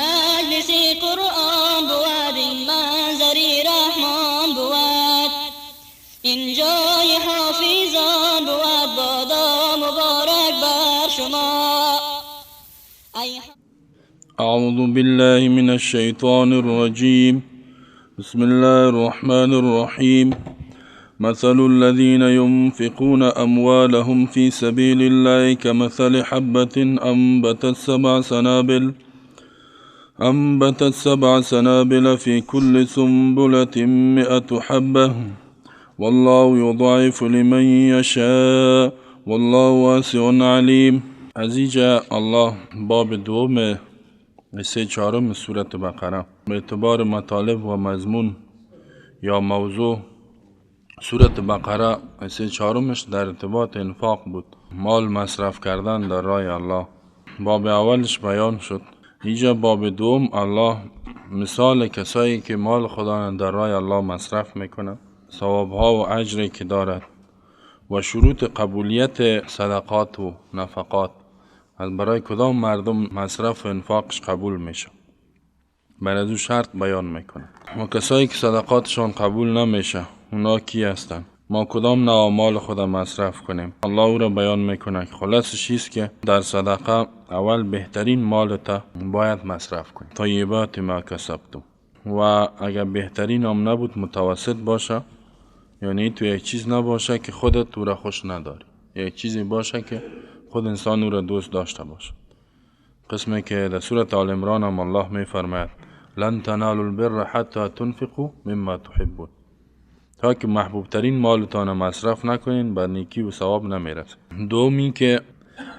مجلس قرآن بود، این منظری رحمان بود، این جای حافظان بود، بادا مبارک بر شما. اعوذ بالله من الشیطان الرجیم. بسم الله الرحمن الرحیم. مثل الذين ينفقون أموالهم في سبيل الله كمثل حبة أنبتت سبع سنابل في كل سنبلة 100 حبة والله يضاعف لمن يشاء والله واسع عليم. عزیز الله، باب دوم سه چهارم سورة بقره به اعتبار مطالب و مضمون یا موضوع سورة بقره سه چهارمش در ارتباط انفاق بود، مال مصرف کردن در راه الله. باب اولش بیان شد. اینجا باب دوم الله مثال کسایی که مال خدا در راه الله مصرف میکنه، ثواب ها و اجری که دارد و شروط قبولیت صدقات و نفقات، از برای کدام مردم مصرف و انفاقش قبول میشه، بر از او شرط بیان میکنه. و کسایی که صدقاتشان قبول نمیشه اونا کی هستن، ما کدام نوع مال خود مصرف کنیم، الله او را بیان میکنه. خلاصش چیست که در صدقه اول بهترین مالت باید مصرف کنی، طیبات ما کسبتم، و اگر بهترین هم نبود متوسط باشه، یعنی تو یک چیز نباشه که خودت او را خوش نداری، یک چیزی باشه که خود انسان او را دوست داشته باشه. قسمی که در سورة آل عمران هم الله میفرماید لن تنالوا البر حتی تنفقوا مما تحبون، تا که محبوب ترین مالتان مصرف نکنین بر نیکی و ثواب نمیرسید. دومی که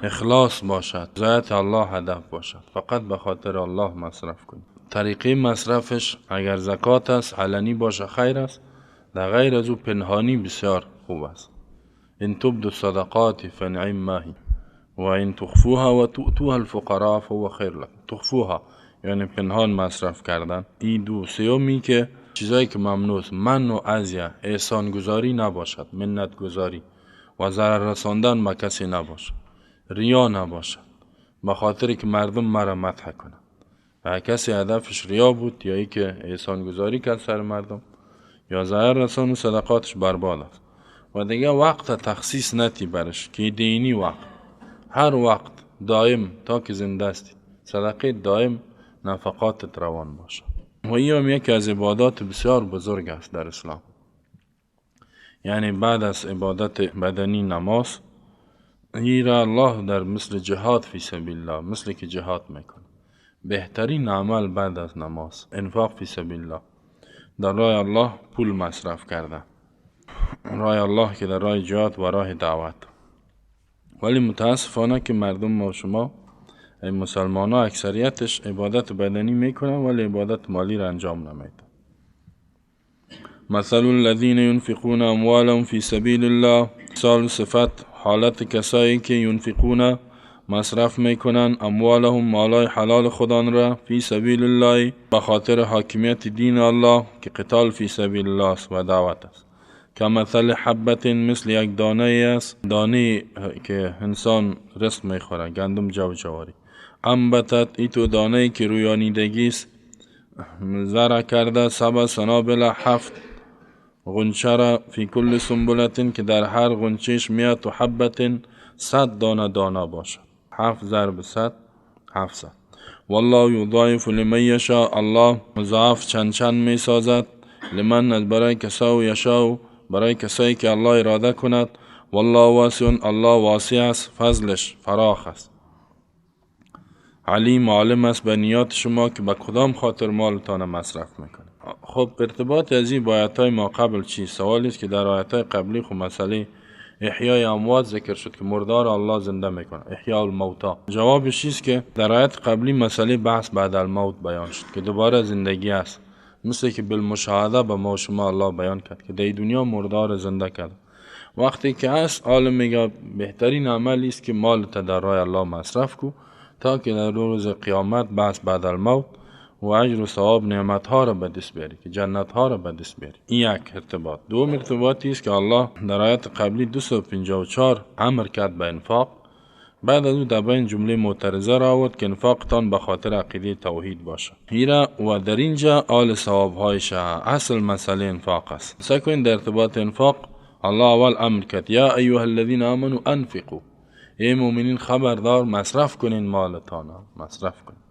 اخلاص باشد، ذات الله هدف باشد، فقط به خاطر الله مصرف کنید. طریقه مصرفش اگر زکات است علنی باشه خیر است، در غیر از او پنهانی بسیار خوب است. ان تبدوا الصدقات فنعم ما هی و ان تخفوها و تؤتوها الفقراء فهو خیر لکم. تخفوها یعنی پنهان مصرف کردن. این دو. سومی که چیزایی که ممنوع است، من و اذیه، احسان گذاری نباشد، منت گذاری و ضرر رساندن به کسی نباشد، ریا نباشد، به خاطر که مردم مرا مدح کنند. و کسی هدفش ریا بود یا ای که احسان گذاری کرد سر مردم یا ضرر رسان و صدقاتش برباد است. و دیگه وقت تخصیص نتی برش که دینی وقت، هر وقت دائم تا که زنده استی صدقه دائم نفقاتت روان باشد. و این هم یکی از عبادات بسیار بزرگ است در اسلام، یعنی بعد از عبادت بدنی نماز، این را الله در مثل جهاد فی سبیل الله، مثل که جهاد میکنه، بهترین عمل بعد از نماز انفاق فی سبیل الله، در راه الله پول مصرف کرده، راه الله که در راه جهاد و راه دعوت. ولی متاسفانه که مردم ما و شما مسلمان ها اکثریتش عبادت بدنی میکنن ولی عبادت مالی را انجام نمیدن. مثل الذین ينفقون اموالهم فی سبیل الله، مثال صفت حالت کسایی که ینفقون مصرف میکنن اموالهم مالای حلال خودان را فی سبیل الله، به خاطر حاکمیت دین الله که قتال فی سبیل الله است و دعوت است. که مثل حبت، مثل یک دانه است، دانه که انسان رزق میخوره، گندم جو جواری، انبتت، ای تو دانه که رویانیدگی است، زرع کرده، سبع سنابل، 7 غنچه را، فی کل سنبلت، که در هر غنچهش 100 حبت، 100 دانه دانه باشد، 7 ضرب 100 700. والله یضاعف لمن یشاء، الله مضاعف چند چند می سازد، لمن از برای کسا و یشاء، برای کسایی که الله اراده کند. والله واسع، الله واسع است، فضلش فراخ است، علیم عالم است به نیات شما که به کدام خاطر مالتان مصرف میکنه. خب ارتباط از این با آیت‌های ما قبل چی؟ سوالی است که در آیت‌های قبلی خب مسئله احیای اموات ذکر شد که مردار الله زنده میکنه، احیاء الموتا. جوابش چیست که در آیت قبلی مسئله بحث بعد الموت بیان شد که دوباره زندگی است، مثل که بالمشاهده به ما شما الله بیان کرد که در دنیا مردار زنده کرد. وقتی که هست عالم میگه بهترین عملی است که مالت در راه الله مصرف کو تا که در روز قیامت بحث بعد الموت و اجر و ثواب نعمت ها را به دست بیاری، که جنت ها را به دست بیاری. این یک ارتباط. دوم ارتباطی است که الله در آیت قبلی 254 امر کرد به انفاق بعد از او در بین جمله معترضه را آورد که انفاقتان به خاطر عقیده توحید باشه. هیره و در اینجا آل ثوابهایش اصل مسئله انفاق است. سعی کنید در ارتباط انفاق الله اول امر کرد یا ایها الذین آمنوا انفقوا، ای مؤمنین خبردار مصرف کنین مالتان، مصرف کنین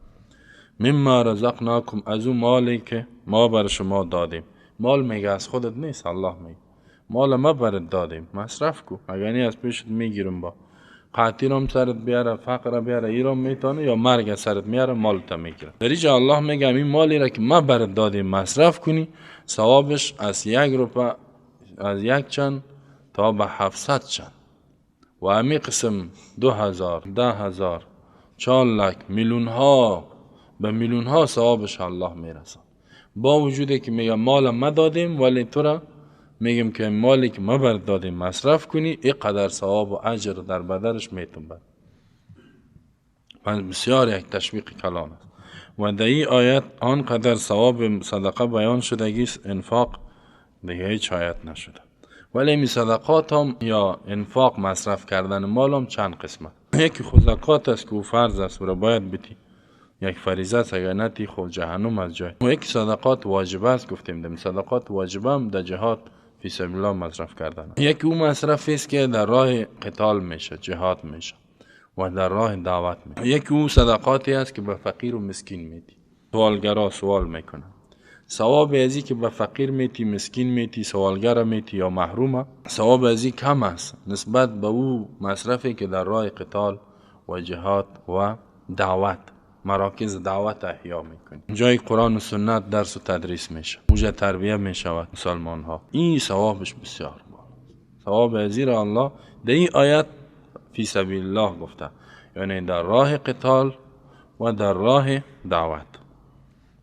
مما رزقناکم، از اون مالی که ما بر شما دادیم. مال میگه از خودت نیست، الله میگه مال ما برات دادیم مصرف کو، اگر نه از پیشت میگیرم، با قحطی رام سرت بیاره، فقر بیاره، ایران میتونه یا مرگ سرت میاره، مالت میگیره. در اینجا الله میگه این مالی را که ما برات دادیم مصرف کنی، ثوابش از 1 روپه، از 1 چند تا به 700 چند و همی قسم 2000، 10,000، 4 لک، میلیون ها به میلیون ها ثوابش الله میرسه. با وجودی که میگه مال ما دادیم ولی تو را میگیم که مالی که ما برات دادیم مصرف کنی اینقدر ثواب و اجر در بدرش میتون بر. بسیار یک تشویق کلان است و در این آیت آنقدر ثواب صدقه بیان شدگی است، انفاق دیگه هیچ آیت نشده. ولی می صدقات هم یا انفاق مصرف کردن مال هم چند قسمت. یکی خود زکات است که او فرض است و را باید بتی، یک فریضه است، اگر نتی خود جهنم از جای. و یک صدقات واجبه است، گفتیم در صدقات واجبه هم در جهاد فی سبیل الله مصرف کردن. یکی او مصرف است که در راه قتال میشه، جهاد میشه و در راه دعوت میشه. یکی او صدقاتی است که به فقیر و مسکین میدی، سوالگرا سوال میکنن. ثواب ازی که به فقیر میتی، مسکین میتی، سوالگر میتی یا محرومه، ثواب ازی کم است نسبت به او مصرفی که در راه قتال و جهاد و دعوت، مراکز دعوت احیا میکنی، جای قرآن و سنت درس و تدریس میشه، اونجا تربیه میشود مسلمان ها. این ثوابش بسیار بالا. ثواب ازی را الله در این آیت فی سبیل الله گفته، یعنی در راه قتال و در راه دعوت.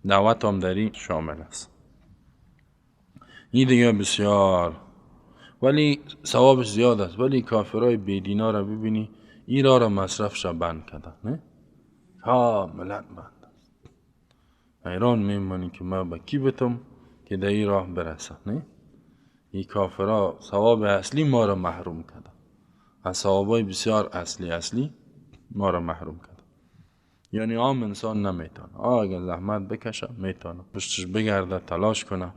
دعوت هم در این شامل است. این دیگه بسیار ولی ثوابش زیاد است. ولی کافرای بیدینا را ببینی این را مصرفش بند کردن، نه کاملا بند است. حیران میمانی که ما به کی بتم که در این راه برسه، نه این کافرها ثواب اصلی ما را محروم کردن، از ثوابای بسیار اصلی ما را محروم کردن. یعنی عام انسان نمیتونه، اگر زحمت بکشه میتونه، پشتش بگرده تلاش کنه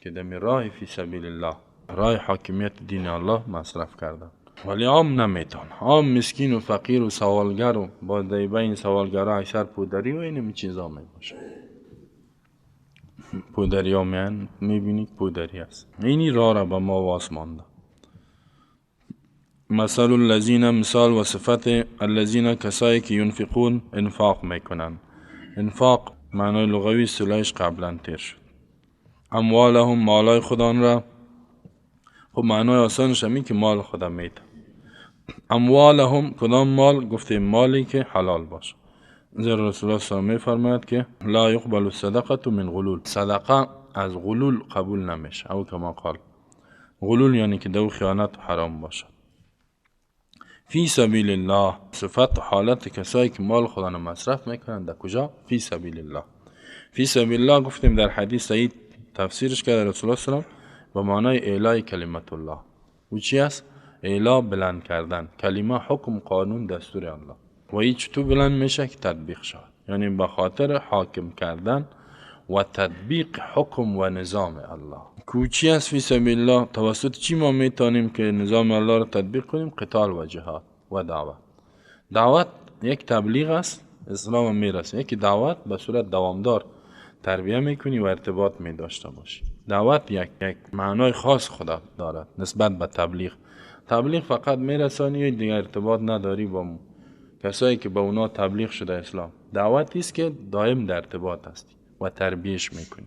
که در راه فی سبیل الله، راه حاکمیت دین الله مصرف کردن. ولی عام نمیتونه، عام مسکین و فقیر و سوالگر و با دیبه این سوالگرها اکثر پودری و این چیزا میباشه. پودری ها میان میبینی پودری است. اینی راه را به ما واس مانده. مثل الذین، مثال و صفت الذین کسایی که ینفقون انفاق میکنن. انفاق معنای لغوی اصطلاحش قبلا تیر شد. اموالهم، مالای خودان را. خب معنای آسانش همین که مال خودم میده. اموالهم کدام مال؟ گفتیم مالی که حلال باشه. زیرا رسول الله صلی الله علیه و آله میفرماید که لا یقبل الصدقه من غلول، صدقه از غلول قبول نمیشه. او کما قال، غلول یعنی که دو خیانت حرام باشد. فی سبیل الله، صفت حالت کسایی که مال خودان مصرف میکنن در کجا؟ فی سبیل الله. فی سبیل الله گفتیم در حدیث سعید تفسیرش کرده رسول الله صلی الله علیه و به معنای اعلای کلمت الله. او چی است؟ اعلا بلند کردن، کلمه حکم قانون دستور الله. و این چطور بلند میشه که تطبیق شود، یعنی به خاطر حاکم کردن و تطبیق حکم و نظام الله. کوچی است فی سبیل الله؟ توسط چی ما میتونیم که نظام الله را تطبیق کنیم؟ قتال و جهاد و دعوت. دعوت یک تبلیغ است، اسلام میرسه. یکی دعوت به صورت دوامدار تربیه میکنی و ارتباط می داشته باشی. دعوت یک معنای خاص خدا دارد نسبت به تبلیغ. تبلیغ فقط میرسانی، دیگر ارتباط نداری با کسایی که به اونا تبلیغ شده اسلام. دعوتی است که دائم در ارتباط هستی و تربیهش میکنی.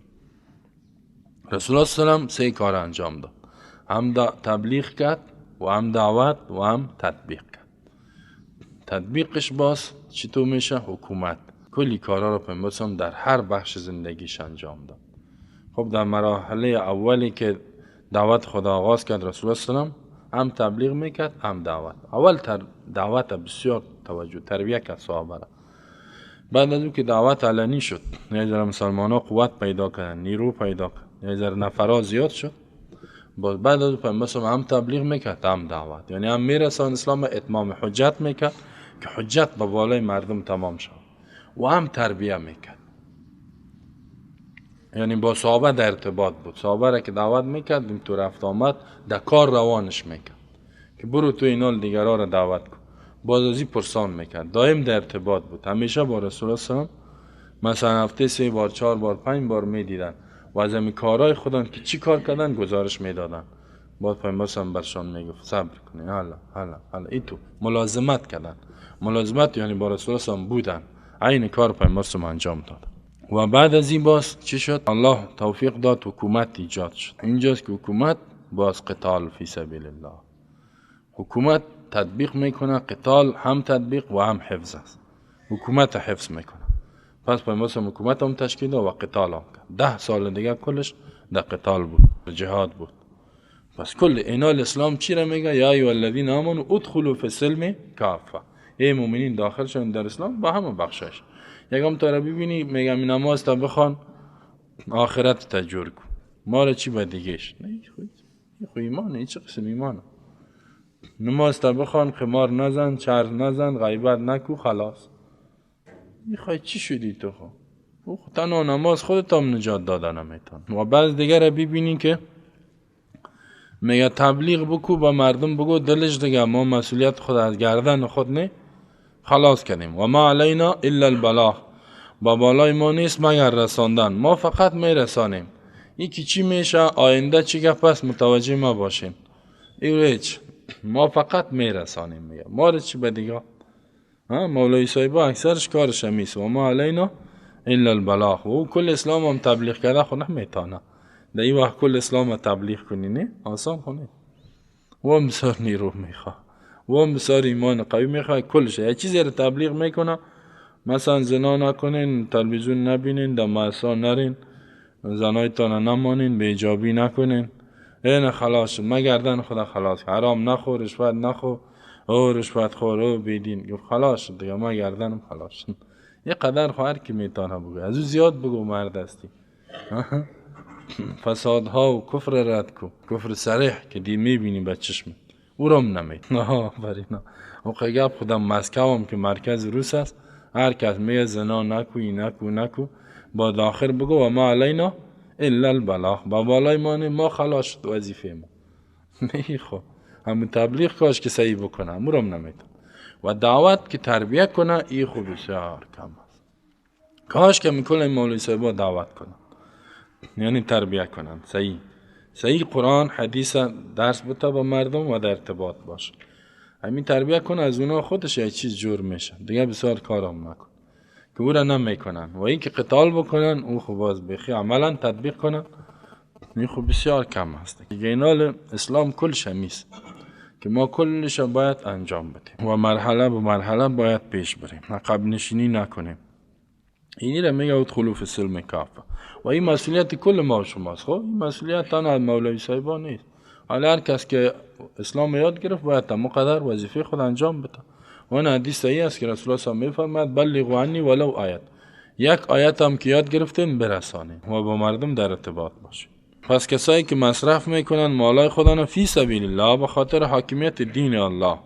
رسول الله صلی الله علیه و سه کار انجام داد، هم تبلیغ کرد و هم دعوت و هم تطبیق کرد. تطبیقش باز چطور میشه؟ حکومت. کلی کارا رو پیامبر در هر بخش زندگیش انجام داد. خب در مراحل اولی که دعوت خدا آغاز کرد رسول الله صلی الله علیه و هم تبلیغ میکرد هم دعوت. اول دعوت بسیار توجه تربیه کرد صحابه را. بعد از او که دعوت علنی شد، یه ذره مسلمان ها قوت پیدا کردن، نیرو پیدا کردن، یه ذره نفرا زیاد شد، بعد از پیامبر هم تبلیغ میکرد هم دعوت، یعنی هم میرسان اسلام اتمام حجت میکرد که حجت به بالای مردم تمام شد، و هم تربیه میکرد. یعنی با صحابه در ارتباط بود، صحابه را که دعوت میکرد تو رفت آمد در کار روانش میکرد که برو تو اینال دیگرها را دعوت کن، باز از این پرسان میکرد، دائم در ارتباط بود همیشه با رسول الله صلی الله علیه و مثلا هفته 3 بار 4 بار 5 بار میدیدن و از همین کارهای خودن که چی کار کردن گزارش میدادن. بعد پیامبر هم برشان میگفت صبر کنین، حالا حالا حالا ای تو ملازمت کردن، ملازمت یعنی با رسول الله بودن، عین کار پیامبر انجام داد. و بعد از این باز چی شد؟ الله توفیق داد، حکومت ایجاد شد. اینجاست که حکومت باز قتال فی سبیل الله، حکومت تطبیق میکنه، قتال هم تطبیق و هم حفظ است، حکومت حفظ میکنه. پس پیامبر حکومت هم تشکیل داد و قتال هم کرد. 10 سال دیگه کلش در قتال بود، جهاد بود. پس کل اینال اسلام چی را میگه؟ یا ایها الذین آمنوا ادخلوا فی السلم کافه، ای مؤمنین داخل شوین در اسلام با همه بخشش. یکم تا را ببینی میگم نماز تا بخوان آخرت تا جور کن، ما را چی به دیگهش؟ نه خو ایمانه، این چه قسم ایمانه؟ نماز تا بخوان، خمار نزن، چرخ نزن، غیبت نکو، خلاص. میخوای چی شدی تو؟ خو او تنها نماز خودت هم نجات داده نمیتون. و بعض دیگر را ببینی که میگه تبلیغ بکو با مردم بگو دلش دیگه ما مسئولیت خود از گردن خود نه خلاص کردیم، و ما علینا الا البلاغ، با بالای ما نیست مگر رساندن، ما فقط میرسانیم. این که چی میشه آینده چی گپ است متوجه ما باشین، ایوچ ما فقط میرسانیم. میگه ما رو چی به دیگه؟ مولوی صاحبا اکثرش کارش همیست، و ما علینا الا البلاغ. و کل اسلام هم تبلیغ کرده خود نمیتانه در این وقت کل اسلام تبلیغ کنی، نه آسان خونه، و هم بسیار نیرو میخواه، و هم بسیار ایمان قوی میخواه. کلش یه چیزی رو تبلیغ میکنه، مثلا زنا نکنین، تلویزیون نبینین، در مدرسه نرین، زنایتان نمانین، بیجابی نکنین، این خلاص شد، ما گردن خدا خلاص، حرام نخور، رشوت نخور، او رشوت خور، او بیدین، گفت خلاص شد دیگه، ما گردنم خلاص شد. یه قدر خو هر کی میتونه بگو، از او زیاد بگو مرد هستی. فسادها و کفر رد کو، کفر صریح که دی میبینی به چشم، او را هم نمید. آفرین. او گپ خودم مسکو هم که مرکز روس است، هر کس میگه زنا نکو، نکو نکو، با داخل بگو و ما علینا الا البلاغ، با بالای ما ما خلاص شد وظیفه ما. نه خب همون تبلیغ کاش که صحیح بکنه، همون رو هم نمیتون. و دعوت که تربیه کنه این خوب بسیار کم است. کاش که میکنه مولوی صاحبا دعوت کنه، یعنی تربیه کنن صحیح صحیح قرآن حدیث درس بده با مردم و در ارتباط باشه. همین تربیه کنه از اونا خودش یک چیز جور میشه دیگه، بسیار کارم نکن که او را نمیکنن. و این که قتال بکنن او خب باز بخی عملا تطبیق کنن، این خب بسیار کم هست. دیگه اینال اسلام کلش همیست که ما کلش باید انجام بدیم و مرحله به مرحله باید پیش بریم، عقب نشینی نکنیم. اینی را میگه ادخلوا فی السلم کافه. و این مسئولیت کل ما و شماست. خب این مسئولیت تنها مولوی صاحبان نیست، حالا هر کس که اسلام یاد گرفت باید تا مقدر وظیفه خود انجام بده. و این حدیث صحیح است که رسول الله صلی الله علیه و میفرماید بلغوا عنی ولو آیت، یک آیت هم که یاد گرفتین برسانین و با مردم در ارتباط باشین. پس کسایی که مصرف میکنن مالای خودان فی سبیل الله به خاطر حاکمیت دین الله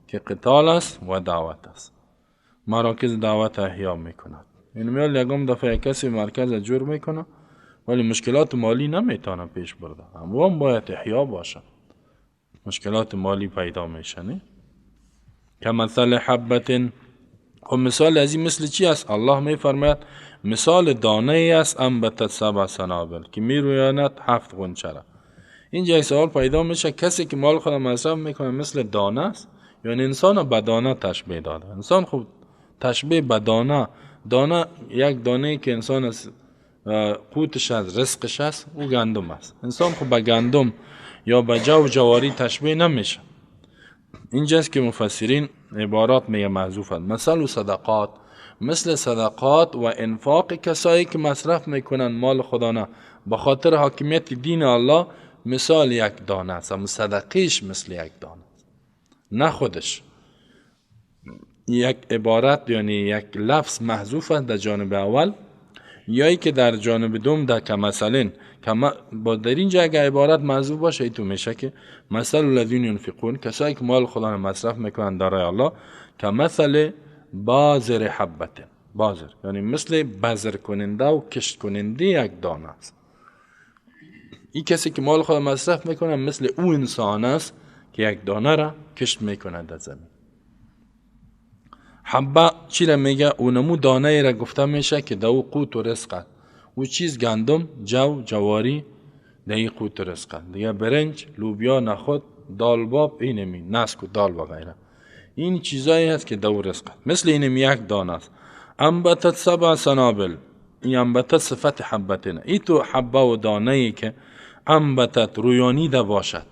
که قتال است و دعوت است، مراکز دعوت احیا میکنند. این میال یکم دفعه کسی مرکز جور میکنه ولی مشکلات مالی نمیتونه پیش برده، هم باید احیا باشه. مشکلات مالی پیدا میشه. نه کمثل حبت، خب مثال از این مثل چی است؟ الله میفرماید مثال دانه ای است انبتت سبع سنابل که میرویاند 7 غنچه را. اینجا یک سوال پیدا میشه، کسی که مال خود مصرف میکنه مثل دانه است؟ یعنی انسان به دانه تشبیه داده. انسان خب تشبیه به دانه، دانه یک دانه که انسان از قوتش است، رزقش است، او گندم است. انسان خب به گندم یا به جو و جواری تشبیه نمیشه. اینجاست که مفسرین عبارات میگه محذوف است. مثل و صدقات، مثل صدقات و انفاق کسایی که مصرف میکنن مال خدانه به خاطر حاکمیت دین الله، مثال یک دانه است. اما صدقیش مثل یک دانه است، نه خودش. یک عبارت یعنی یک لفظ محذوف است در جانب اول، یا ای که در جانب دوم در کمثلن کما با در اینجا اگه عبارت محذوف باشه ای تو میشه که مثل الذین ينفقون، کسایی که مال خدا رو مصرف میکنن در راه الله، کمثل بازر حبت، بازر یعنی مثل بذر کننده و کشت کننده یک دانه است. این کسی که مال خود مصرف میکنه مثل او انسان است که یک دانه را کشت میکنه در زمین. حبه چی را میگه؟ اونمو دانه را گفته میشه که در او قوت و رزق است. او چیز گندم، جو، جواری در این قوت و رزق است. دیگه برنج، لوبیا، نخود، دال باب، اینمی نسک و دال و غیره، این چیزایی هست که در او رزق است. مثل اینم یک دانه است. انبتت سبع سنابل، این انبتت صفت حبتنه، ای تو حبه و دانه ای که انبتت رویانیده باشد،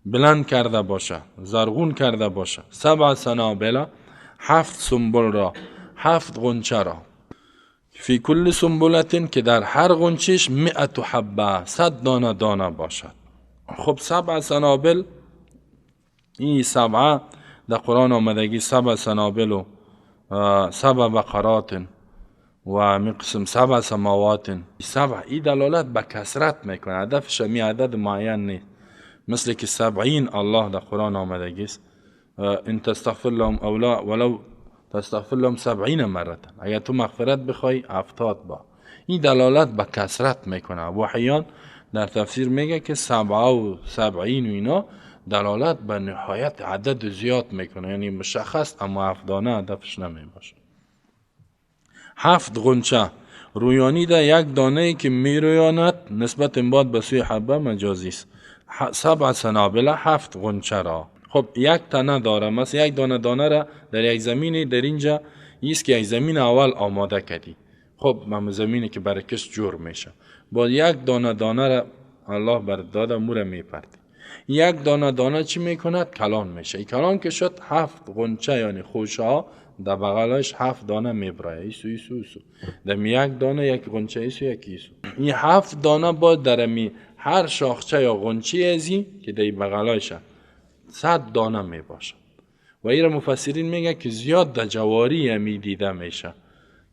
بلند کرده باشه، زرغون کرده باشه، سبع سنابل، هفت سنبل را، هفت غنچه را، فی کل سنبلتن که در هر غنچهش 100 حبه، 100 دانه دانه باشد. خب سبع سنابل، این سبعه در قرآن آمدگی، سبع سنابل و سبع بقرات و می قسم سبع سماوات، سبع ای دلالت به کثرت میکنه، هدفش می عدد معین نیست. مثل که 70 الله در قرآن آمدگی است، ان تستغفر لهم او لا ولو تستغفر لهم 70 مره، اگر تو مغفرت بخوای 70 بار. این دلالت به کثرت میکنه. ابو حیان در تفسیر میگه که 7 و 70 و اینا دلالت به نهایت عدد زیاد میکنه، یعنی مشخص اما 7 دانه هدفش نمیباشه. 7 غنچه رویانی ده یک دانه که میرویاند، نسبت باد به سوی حبه مجازی است. 7 سنابله، 7 غنچه را. خب یک تنه داره، مثلا یک دانه دانه را در یک زمینی در اینجا ایست که یک زمین اول آماده کردی، خب من زمینی که برکش جور میشه، با یک دانه دانه را الله بر داده مور میپردی. یک دانه دانه چی میکند؟ کلان میشه. این کلان که شد 7 غنچه، یعنی خوشه ها در بغلش 7 دانه میبرایه، ایسو ایسو ایسو، در یک دانه یک غنچه ایسو یک ایسو. این 7 دانه باید در می هر شاخچه یا غنچه ازی که در بغلش 100 دانه میباشه. و این را مفسرین میگه که زیاد در جواری همی دیده میشه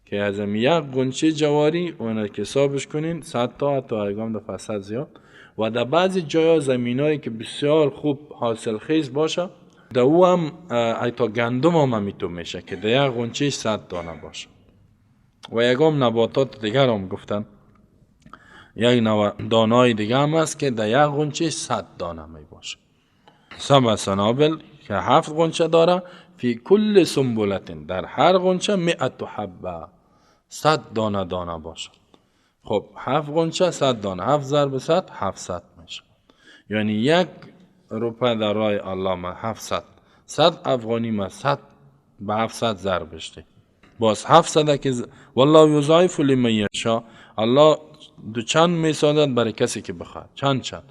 که از یک غنچه جواری اون که حسابش کنین 100 تا، حتی اگه هم در 100 زیاد. و در بعضی جایا زمینایی که بسیار خوب حاصل خیز باشه، در او هم ایتا گندم هم همیتو میشه که در یک غنچه 100 دانه باشه. و یکم نباتات دیگر هم گفتن، یک نوع دانای دیگه هم هست که در یک غنچه 100 دانه می باشه. 7 سنابل که 7 غنچه داره، فی کل سنبلتن، در هر غنچه 100 حبه، 100 دانه دانه باشه. خب 7 غنچه 100 دانه، 7 ضرب 100 700 میشه. یعنی یک روپه در راه الله ما 700، 100 افغانی ما 100 به 700 ضربش ده، باز 700 که والله یضاعف لمن یشاء، الله دو چند میسازد برای کسی که بخواد، چند چند.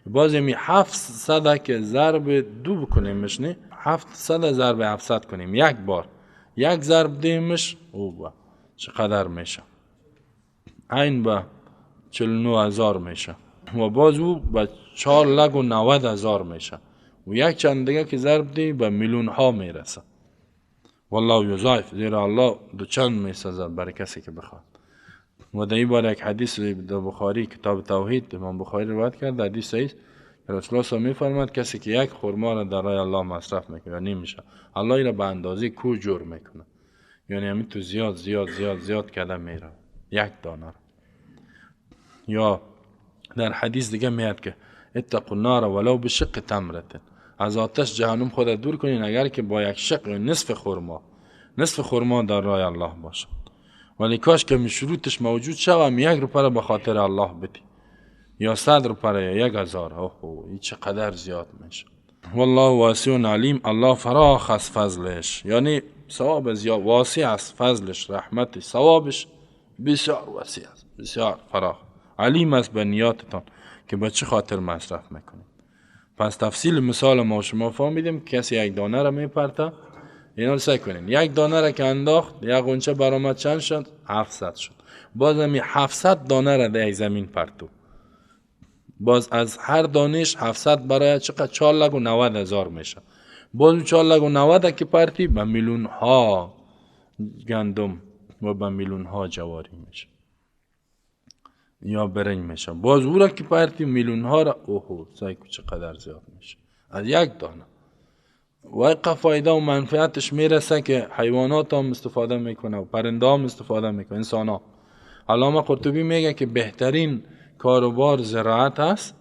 باز می 700 که ضرب دو بکنیمش، نه 700 ضرب 700 کنیم یک بار، یک ضرب دیمش او با چقدر میشه؟ عین به 49,000 میشه. و باز او به 4,90,000 میشه. و یک چند دیگه که ضرب دی به میلیون ها میرسه. والله یضاعف، زیرا الله دو چند میسازد برای کسی که بخواد. و در این بار یک حدیث در بخاری کتاب توحید امام بخاری روایت کرد، حدیث صحیح است که رسول الله میفرماد کسی که یک خرما را در راه الله مصرف میکنه یا نمیشه، الله را به اندازه کو جور میکنه، یعنی همین تو زیاد زیاد زیاد زیاد کرده میره یک دانه. یا در حدیث دیگه میاد که اتقوا النار ولو بشق تمرة، از آتش جهنم خود دور کنین اگر که با یک شق یا نصف خرما، نصف خرما در راه الله باشه. ولی کاش که شروطش موجود شوه، یک روپه را به خاطر الله بدی، یا 100 روپه یا 1000، اوه این چقدر زیاد میشه. والله واسع علیم، الله فراخ از فضلش، یعنی ثواب زیاد، واسع از فضلش، رحمتش، ثوابش بسیار وسیع است، بسیار فراخ. علیم است به نیاتتان که به چه خاطر مصرف میکنید. پس تفصیل مثال ما شما فهمیدیم. کسی یک دانه را میپرته، اینا رو سعی کنین، یک دانه را که انداخت یک غنچه برآمد چند شد؟ 700 شد. باز هم 700 دانه را در یک زمین پرتو، باز از هر دانش 700 برای چقدر؟ 4,90,000 میشه. باز 4,90,000 که پرتی به میلیون ها گندم و به میلیون ها جواری میشه. یا برنج میشه. باز او را که پرتی میلیون ها را، اوهو سعی چقدر زیاد میشه از یک دانه. و ایقه فایده و منفعتش میرسه که حیوانات هم استفاده میکنه و پرنده هم استفاده میکنه، انسان ها. علامه قرطبی میگه که بهترین کاروبار زراعت است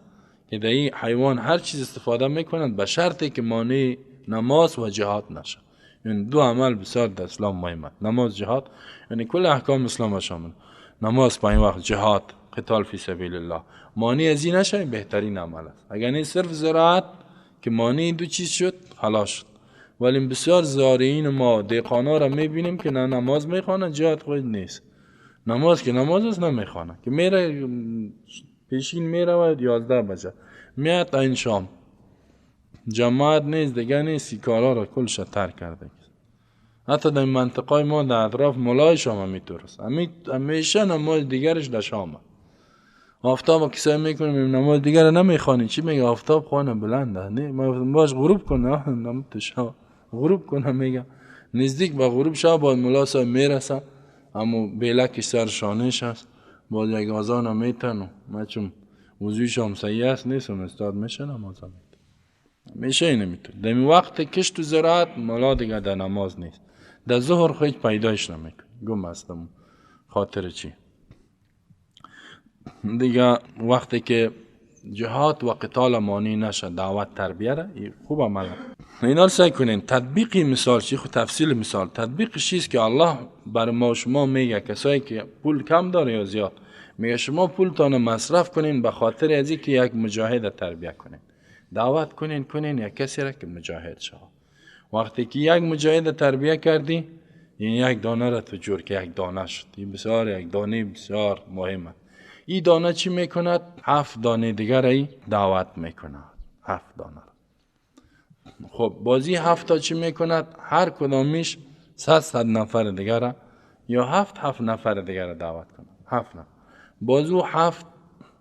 که در این حیوان هر چیز استفاده میکنند به شرطی که مانع نماز و جهاد نشه. یعنی دو عمل بسیار در اسلام مهم است، نماز، جهاد. یعنی کل احکام اسلام شامل نماز پنج وقت، جهاد، قتال فی سبیل الله، مانع از این نشه، بهترین عمل است. اگر نه صرف زراعت که مانع دو چیز شد، خلاص شد. ولی بسیار زارعین ما دهقانا را میبینیم که نه نماز میخوانه، جهاد خود نیست. نماز که نماز است نمیخوانه، که میره پیشین میره 11 بجه میاد تا این شام، جماعت نیست، دیگه نیست، کارا را کلش ترک کرده. حتی در منطقه ما در اطراف ملای شام همیطور است، همیشه نماز دیگرش در شام. آفتاب کسایی میکنیم نماز دیگر نمیخوانی، چی میگه؟ آفتاب خانه بلنده، نه باش غروب کنه، نمت غروب کنه، میگه نزدیک به غروب شب باید ملا صاحب میرسه، اما بیلکش سر شانهش است، باز یک آذان هم میتن و چون وضویش هم صحیح است نیست، استاد میشه نماز هم میتن میشه. اینه میتون در وقت کشت و زراعت ملا دیگه در نماز نیست، در ظهر خود پیدایش نمیکنه، گم هستم. خاطر چی؟ دیگه وقتی که جهاد و قتال مانی نشه، دعوت تربیه را خوب عمل. اینا رو سعی کنین تطبیقی مثال چی، خود تفصیل مثال تطبیق چیست که الله بر ما شما میگه کسایی که پول کم داره یا زیاد، میگه شما پولتان مصرف کنین به خاطر از اینکه یک مجاهد تربیه کنین، دعوت کنین کنین یک کسی را که مجاهد شود. وقتی که یک مجاهد تربیه کردی، این یک دانه را تو جور که یک دانه شد، این بسیار یک دانه بسیار مهمه. این دانه چی میکند؟ 7 دانه دیگر ای دعوت میکند، 7 دانه. خب بازی 7 تا چی میکند؟ هر کدامیش 100 نفر دیگر یا 7 نفر دیگر دعوت کند، 7 نفر. بازو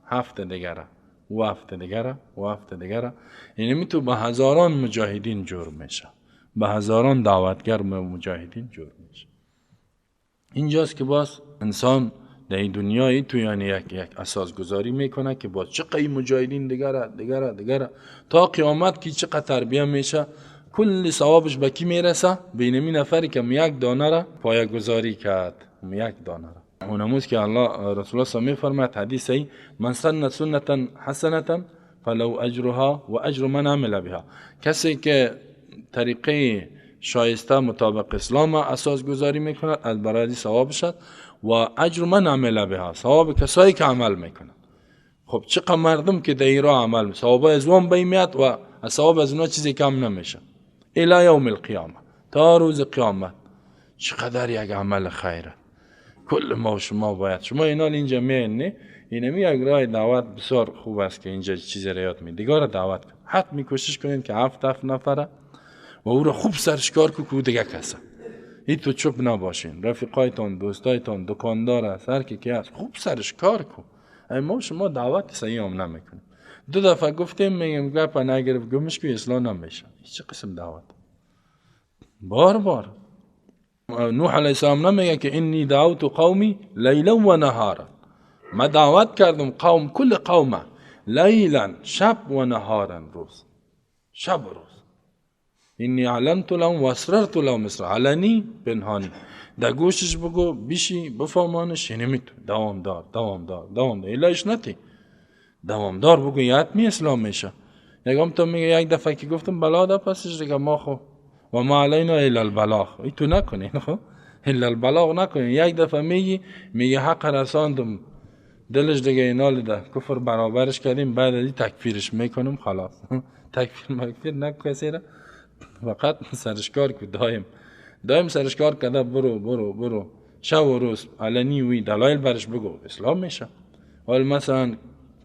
7 دیگر و 7 دیگر و 7 دیگر، یعنی تو به هزاران مجاهدین جور میشه، به هزاران دعوتگر مجاهدین جور میشه. اینجاست که باز انسان در این دنیای تو یعنی یک اساس گذاری میکنه که باز چقدر مجاهدین دیگره دیگره دیگره تا قیامت که چقدر تربیه میشه، کل ثوابش به کی میرسه؟ به اینمی نفری که یک دانه را پایه گذاری کرد، یک دانه را. اونموز که الله رسول الله صلی میفرماید حدیث ای من سن سنة حسنة فلو اجرها و اجر من عمل بها، کسی که طریقه شایسته مطابق اسلام اساس گذاری میکند از برای ثواب شد و اجر من عمل بها، ثواب کسایی که عمل میکنند. خب چقدر مردم که در ایران عمل، ثواب از اون بیمیاد و ثواب از اونها چیزی کم نمیشه الی یوم القیامه، تا روز قیامت. چقدر یک عمل خیره کل ما و شما باید. شما اینا اینجا میین نه، اینمی یک راه دعوت بسیار خوب است که اینجا چیزی را یاد می دیگه را دعوت کن، حتمی کوشش کنین که 7 نفره و او را خوب سرشکار کو که دیگه کسه هیچ تو چوب نباشین، رفیقایتان، دوستایتان، دکاندار است، هر کی که هست خوب سرش کار کو. ما شما دعوت صحیح هم نمیکنیم. 2 دفعه گفتیم میگیم گپ نگرفت گمش که اصلاح نمیشه. هیچ قسم دعوت بار بار نوح علیه السلام نمیگه که انی دعوت قومی لیلا و نهارا، ما دعوت کردم قوم کل قومه لیلا شب و نهارا روز، شب و روز. انی اعلنت لهم و اسررت لهم اسرارا، علنی پنهانی، در گوشش بگو بیشی بفهمانش، نمیتون دوام دار دوام دار دوام دار الهش نتی دوام دار بگو یادمی اسلام میشه. یکم تو میگه یک دفعه که گفتم بلا ده پسش دیگه ما خو و ما علینا الا البلاغ، ای تو نکنین خو الا البلاغ نکنین. یک دفعه میگه حق رساندم دلش دیگه اینال ده کفر برابرش کردیم، بعد از تکفیرش میکنم خلاص. تکفیر مکفیر نکن را، فقط سرشکار که دایم دایم سرشکار کرده برو برو برو شب و روز علنی وی دلایل برش بگو اسلام میشه. حالا مثلا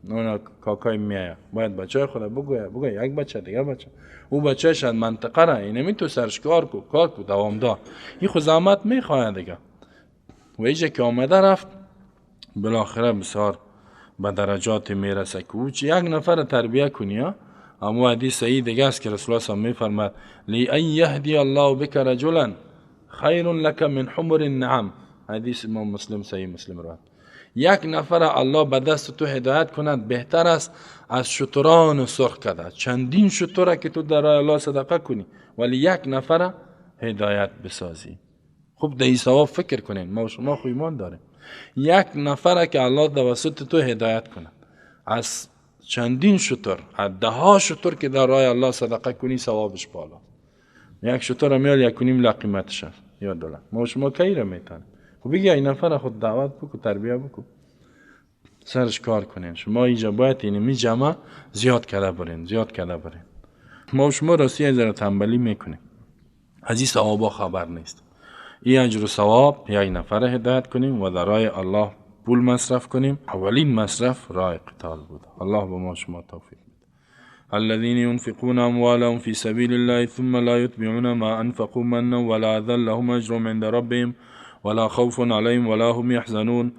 اونا کاکای میایه باید بچه خود بگویه بگویه یک بچه دیگه بچه او بچه شد منطقه را اینمی تو سرشکار کو کار کو دوام دار، این خو زحمت میخواه دیگه. و ایجا که آمده رفت بالاخره بسیار به درجات میرسه که او یک نفر تربیه کنی. اما حدیث صحیح دیگه است که رسول الله صلی الله علیه و میفرماد لئن یهدی الله بک رجلا خیر لک من حمر النعم، حدیث امام مسلم صحیح مسلم روایت. یک نفر الله به دست تو هدایت کند بهتر است از شتران سرخ کرده. چندین شتره که تو در راه الله صدقه کنی ولی یک نفر هدایت بسازی. خوب در این ثواب فکر کنین، ما و شما خو ایمان داریم. یک نفر که الله توسط تو هدایت کند از چندین شتر، از ده ها شتر که در راه الله صدقه کنی ثوابش بالا. یک شتر میاد 1.5 لک قیمتش است یا دلار. ما و شما کی را میتونیم؟ خب بگی این نفر خود دعوت بکو، تربیه بکو، سرش کار کنین. شما اینجا باید اینمی جمع زیاد کرده برین، زیاد کرده برین. ما و شما راستی از ذره تنبلی میکنیم، از این ثوابا خبر نیست. این اجر و ثواب یک نفر هدایت کنیم و در راه الله پول مصرف کنیم. اولین مصرف راه قتال بود. الله به ما شما توفیق بده. الذين ينفقون اموالهم في سبيل الله ثم لا يتبعون ما انفقوا منا ولا اذى لهم اجرهم عند ربهم ولا خوف عليهم ولا هم يحزنون.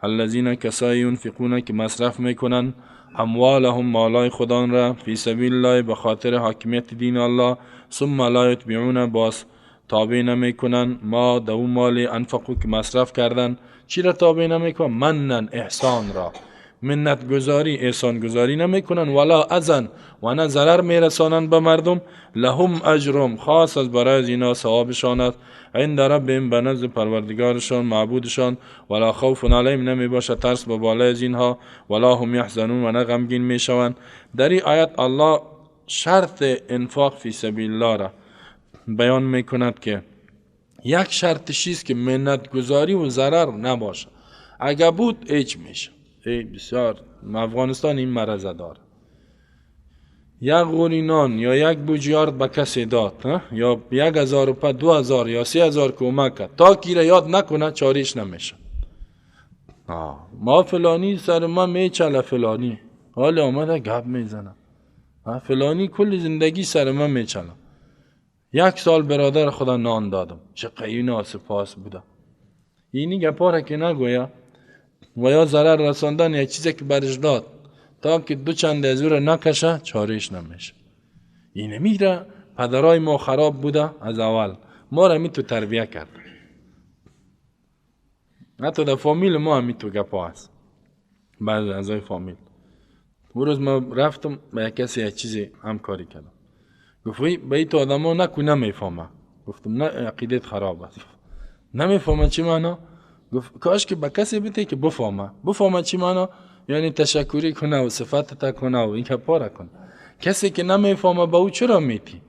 الذين کسایی ينفقون که مصرف میکنن اموالهم مالای خودان را فی سبیل الله به خاطر حاکمیت دین الله، ثم لا یتبعون باز تابع نمیکنن ما دو مال انفقو که مصرف کردن. چی را تابع نمیکنن؟ منن احسان را، منت گذاری، احسان گذاری نمیکنن. ولا اذن و نه ضرر میرسانن به مردم. لهم اجرهم خاص از برای اینا ثوابشان است عند ربهم به نزد پروردگارشان معبودشان. ولا خوف علیهم نمی باشد ترس به بالای از اینها، ولا هم یحزنون و نه غمگین میشوند. در این آیت الله شرط انفاق فی سبیل الله را بیان میکند که یک شرطش است که منت گذاری و ضرر نباشه. اگه بود هیچ میشه. ای بسیار افغانستان این مرض داره. یک غوری نان یا یک بوجیارد به کسی داد یا 1000 روپه 2000 یا 3000 کمک کرد، تا کی را یاد نکنه چاریش نمیشه. ما فلانی سر ما میچله، فلانی حالا آمده گپ میزنه، فلانی کل زندگی سر ما میچله. یک سال برادر خدا نان دادم، چه قینا سپاس بوده. اینی گپا را که نگویا و یا ضرر رساندن یک چیزی که برش داد تا که دو چند از او را نکشه چارهش نمیشه. اینه میره پدرای ما خراب بوده از اول، ما را می تو تربیه کرد. حتی در فامیل ما همی تو گپا هست، بعض اعضای فامیل. اون روز ما رفتم با یک کسی یک چیزی همکاری کردم، گفت به این تو آدم ها نکو نمیفهمه. گفتم نه عقیدت خراب است. نمیفهمه چی معنا؟ گفت کاش که به کسی بده که بفهمه. بفهمه چی معنا؟ یعنی تشکری کنه و صفت تا کنه و این کپاره کنه. کسی که نمیفهمه با او چرا میتی؟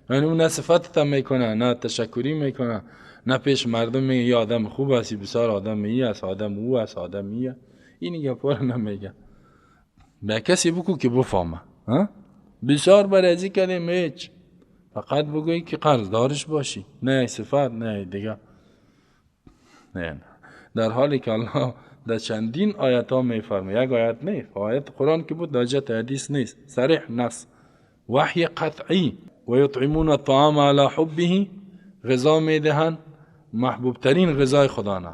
یعنی اون نه صفت تا میکنه، نه تشکری میکنه، نه پیش مردم میگه یه آدم خوب است، بسیار آدم ای است، آدم او است، آدم ایه. این گپاره نمیگه. به کسی بگو که بفهمه. بسیار برازی کردیم هیچ. فقط بگویی که قرضدارش باشی، نه صفت نه دیگه. نه. در حالی که الله در چندین آیت ها میفرماید، یک آیت نیست، آیت قرآن که بود حاجت حدیث نیست، صریح نص، وحی قطعی. و یطعمون الطعام علی حبه، غذا میدهند، محبوب ترین غذای خدا نه،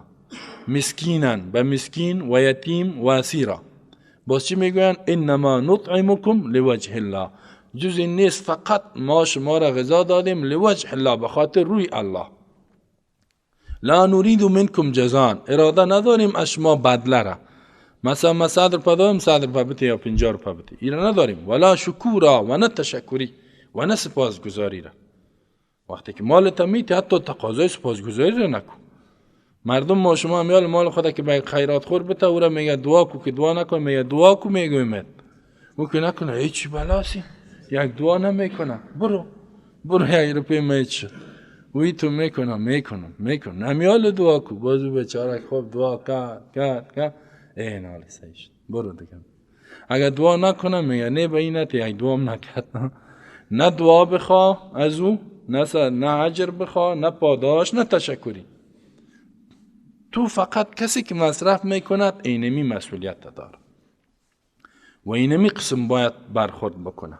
مسکینا به مسکین و یتیم و اسیرا. باز چی میگویند؟ انما نطعمکم لوجه الله، جز این نیست فقط ما شما را غذا دادیم لوجه الله، به خاطر روی الله. لا نريد منكم جزاء، اراده نداریم از شما بدله را. مثلا ما 100 روپه دادم 100 روپه بده یا 50 روپه بده، این را نداریم. ولا شکورا، و نه تشکری و نه سپاسگزاری را. وقتی که مالت میتی حتی تقاضای سپاسگزاری را نکن. مردم ما شما امیال مال خدا که به خیرات خور بده، او را میگه دعا کو، که دعا نکن میگه دعا کو، میگویمت او که نکنه هیچ بلاسی، یک دعا نمیکنه، برو برو یک روپه میت شد. وی تو میکنم میکنم میکنم نمیال دعا کو، بازو بیچاره خب دعا کرد کرد کرد، ای ناله صحیح شد، برو دیگه. اگر دعا نکنم میگه نه به این نتی، یک دعام نکرد. نه دعا بخوا از او، نه اجر بخوا، نه پاداش، نه تشکری. تو فقط کسی که مصرف میکند اینمی مسئولیت داره و اینمی قسم باید برخورد بکنه.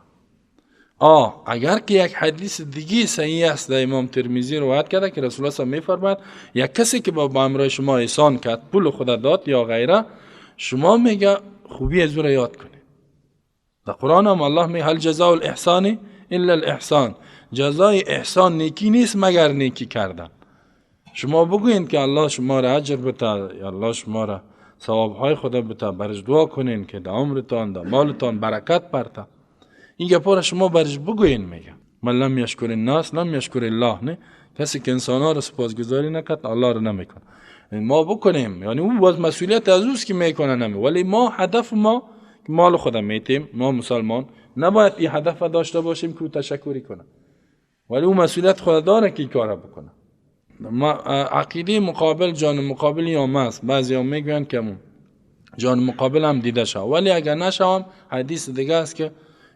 اگر که یک حدیث دیگه صحیح است در امام ترمذی روایت کرده که رسول الله صلی الله علیه و میفرماید یک کسی که با امرای شما احسان کرد، پول خود داد یا غیره، شما میگه خوبی از او را یاد کنید. در قرآن هم الله میگه هل جزاء الاحسان الا الاحسان، جزای احسان نیکی نیست مگر نیکی کردن. شما بگویید که الله شما را اجر بده، الله شما را ثواب های خدا بته، برش دعا کنین که در عمرتان در مالتان برکت پرته. این گپا را شما برش بگوین. میگه من لم یشکر الناس لم یشکر الله، نه کسی که انسان ها را سپاسگزاری نکرد الله را نمیکنه. ما بکنیم، یعنی اون باز مسئولیت از اوست که میکنه نمی، ولی ما هدف ما که مال خدا میتیم، ما مسلمان نباید این هدف داشته باشیم که او تشکری کنه، ولی اون مسئولیت خدا داره که این کار بکنه. ما عقیده مقابل جان مقابل یا ماست، بعضی ها میگوین که جان مقابل هم دیده شد، ولی اگر نشوم حدیث دیگه است که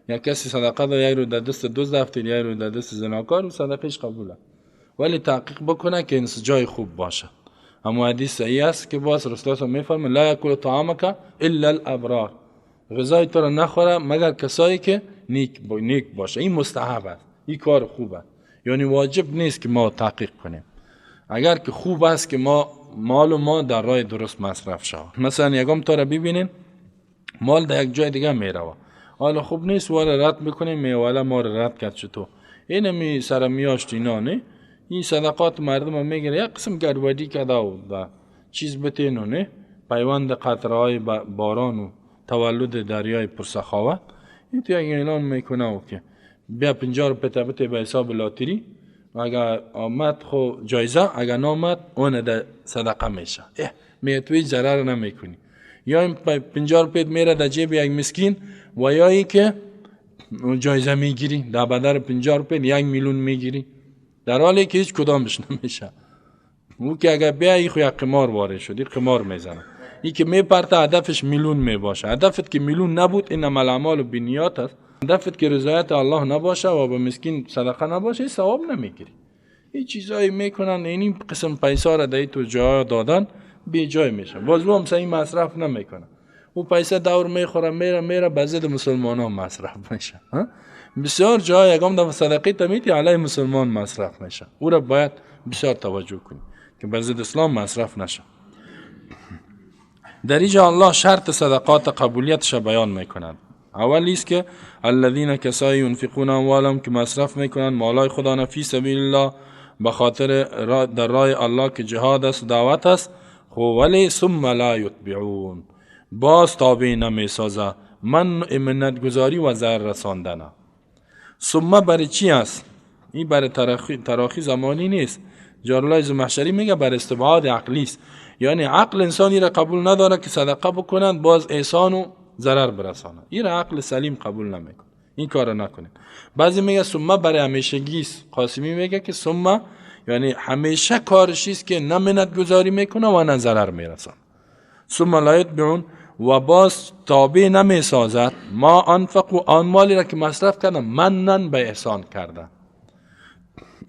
یک کسی صدقه داد، یک رو در دست دزد افتید، یک رو در دست زناکار، و صدقهش قبوله، ولی تحقیق بکنه که این جای خوب باشه. اما حدیث صحیح است که باز رسول الله میفرماید لا یاکل طعامک الا الابرار، غذای تو را نخوره مگر کسایی که نیک باشه. این مستحب است، این کار خوب است، یعنی واجب نیست که ما تحقیق کنیم. اگر که خوب است که ما مال و ما در راه درست مصرف شود. مثلا یکم تا را ببینین مال در یک جای دیگه میروه، حالا خوب نیست واره رد میکنیم، میواله ما را رد کرد چطور اینه می سر میاشت اینا نه، این صدقات مردم میگیره، یک قسم گڑبڑی کرده و چیز بتینو نه، پیوند قطره های باران و تولد دریای پرسخاوت. این تو یک اعلان میکنه و که بیا 50 روپیه بته به حساب لاتری، اگر آمد خو جایزه، اگر نامد اون در صدقه میشه. می توی ضرر نمیکنی. یا این 50 روپیه میره در جیب یک مسکین و یا ای که جایزه میگیری در بدر 50 روپیه 1 میلیون میگیری، در حالی که هیچ کدامش نمیشه. او که اگر بیایی خو یک قمار وارد شد، این قمار میزنه. این که میپرته هدفش میلیون میباشه، هدفت که میلیون نبود، انما الاعمال بالنیات است. هدفت که رضایت الله نباشه و به مسکین صدقه نباشه، ثواب نمیگیری. این چیزایی میکنن، این قسم پیسا را در تو جای دادن بی جای میشه. باز او هم صحیح مصرف نمیکنه، او پیسه دور میخوره میره میره به ضد مسلمان ها مصرف میشه. بسیار جای یکم دفعه صدقه تمیتی علیه مسلمان مصرف میشه، او را باید بسیار توجه کنی که به ضد اسلام مصرف نشه. در اینجا الله شرط صدقات قبولیتش بیان میکنند. اولی است که الذین کسایی ينفقون اموالهم که مصرف میکنند مالای خدا فی سبیل الله، به خاطر در راه الله که جهاد است دعوت است، خو ولی ثم لا یتبعون، باز تابع نمیسازه من منت گذاری و ضرر رساندن. ثم برای چی است؟ این برای تراخی زمانی نیست. جارالله زمخشری میگه برای استبعاد عقلی است، یعنی عقل انسانی را قبول نداره که صدقه بکنند باز احسان و ضرر برسانه، این را عقل سلیم قبول نمیکنه، این کار را نکنید. بعضی میگه ثم برای همیشگی است. قاسمی میگه که ثم یعنی همیشه کارش است که نه منت گذاری میکنه و نه ضرر میرسانه. ثم لا یتبعون، و باز تابع نمیسازد ما انفقوا، آن مالی را که مصرف کردن منن به احسان کردن.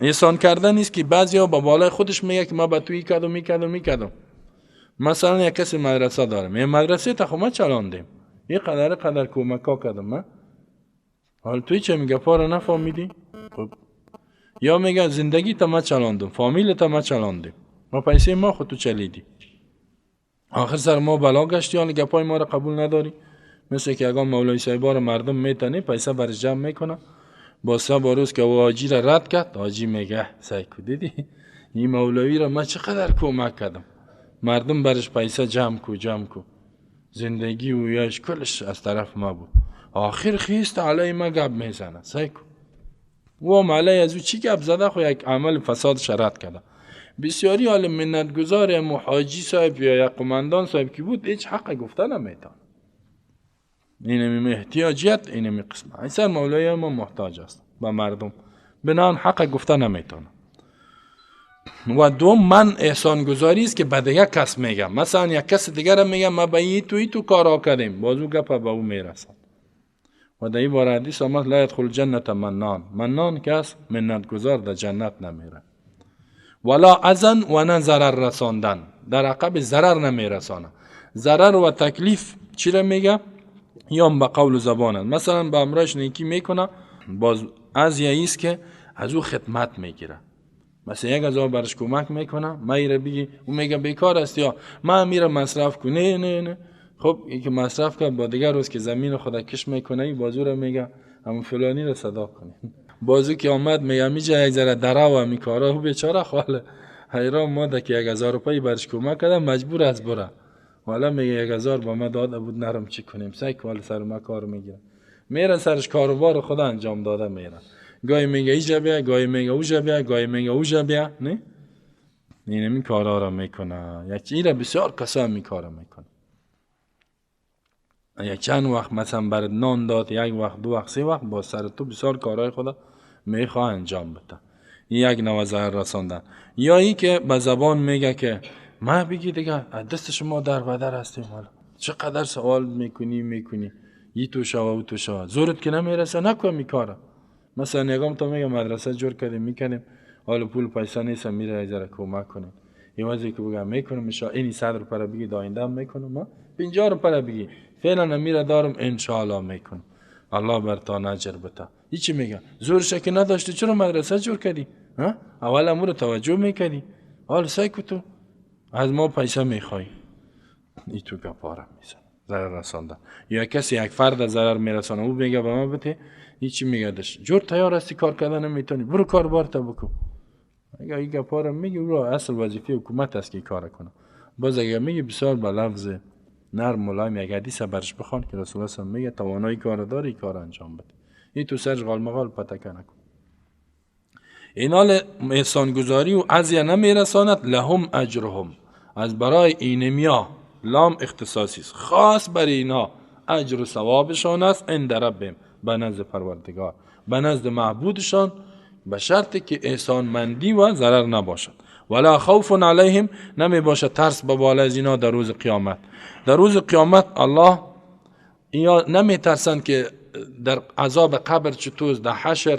احسان کردن نیست که بعضیا با بالای خودش میگه که ما با توی کردم میکردم میکردم. مثلا یک کسی مدرسه داره، می مدرسه تا خو ما چلاندیم، یه قدر قدر کمکا کردم من، حالا توی چه میگه پارو نفهمیدی؟ خب یا میگه زندگی تا ما چلاندم، فامیل تا ما چلاندیم، ما پیسه ما خود تو چلیدی، آخر سر ما بلا گشتی، حالا گپای ما رو قبول نداری. مثل که اگه مولوی صاحبا رو مردم میتنه پیسه برش جمع میکنه، با سه روز که او حاجی را رد کرد، حاجی میگه سیکو دیدی این مولوی را ما چقدر کمک کردم، مردم برش پیسه جمع کو جمع کو، زندگی و یاش کلش از طرف ما بود، آخر خیست علی ما گپ میزنه. سیکو و هم علی از او چی گپ زده، خو یک عمل فساد شرط کرده. بسیاری حال منتگذار محاجی صاحب یا یک قماندان صاحب کی بود هیچ حق گفته نمیتونه. اینمی احتیاجیت اینمی قسمه اصلا مولای ما محتاج است به مردم، بنان حق گفته نمیتونه. و دوم من احسان گذاری است که به دیگه کس میگم، مثلا یک کس دیگر میگم ما به این توی تو کارا کردیم، بازو گپ به او میرسد. و در این باره حدیث آمد لا یدخل جنت منان، منان کس منت گذار در جنت نمیره. ولا اذن و نه ضرر رساندن، در عقب ضرر نمیرسانه. ضرر و تکلیف چی را میگه؟ یا به قول زبان، مثلا به امرش نیکی میکنه، باز از یه که از او خدمت میگیره، مثلا یک از او برش کمک میکنه، ما ایره بگی او میگه بیکار است یا ما میره مصرف کنه، نه نه نه، خب این که مصرف کرد با دیگر روز که زمین خود کش میکنه، این بازو رو میگه همون فلانی رو صدا کنه. بازو که آمد میگه میجه یک ذره دره و میکاره، او بیچاره خاله حیران ماده که 1000 روپیه برش کمک کردم مجبور از بره. حالا میگه 1000 با ما داده بود نرم چی کنیم، سعی کن سر ما کار میگیره، میره سرش کاروبار خدا انجام داده میره. گاهی میگه اینجا بیا، گاهی میگه اونجا بیا، گاهی میگه اونجا بیا، نه این کارا را میکنه. یکی ایره بسیار کسا می کارا میکنه. یک چند وقت مثلا برات نان داد، یک وقت، دو وقت، سه وقت، با سر تو بسیار کارهای خدا میخواه انجام بده. این یک نوع ضرر رساندن. یا ای که به زبان میگه که ما بگی دیگه دست شما در بدر هستیم، حالا چقدر سوال میکنی ای تو شوا و تو شوا، زورت که نمیرسه نکن میکاره. مثلا نگام تا میگه مدرسه جور کردیم میکنیم، حالا پول پیسه نیست، میره اجاره کمک کنیم. یه واسه که بگم میکنم ان اینی 100 روپیه بگی داینده میکنم، ما 50 روپیه بگی فعلا میره دارم ان شاء الله میکنم، الله بر تا اجر بده. هیچی میگه زورش که نداشتی چرا مدرسه جور کردی؟ ها اول امور توجه میکردی، حالا سعی کو تو از ما پیسه میخوای. ای تو گپاره میزنه، ضرر رسانده. یا کسی یک فرد ضرر میرسانه، او میگه به ما بده، هیچی میگه دش جور تیار هستی کار کردن نمیتونی، برو کار بار تا بکن. اگه این گپاره میگه او اصل وظیفه حکومت است که کار کنه. باز اگه میگه بسیار با لفظ نرم ملایم یک حدیث برش بخوان که رسول الله میگه توانایی کار داری کار انجام بده، این تو سرش غالمغال پتکه نکن. اینال احسان گذاری و اذیه نمیرساند، لهم اجرهم، از برای اینمیا لام اختصاصی است، خاص برای اینا اجر و ثوابشان است عند ربهم، به نزد پروردگار، به نزد معبودشان، به شرط که احسانمندی و ضرر نباشد. ولا خوف علیهم، نمی باشد ترس به بالا از اینا در روز قیامت. در روز قیامت الله اینا نمی ترسند که در عذاب قبر چطور، در حشر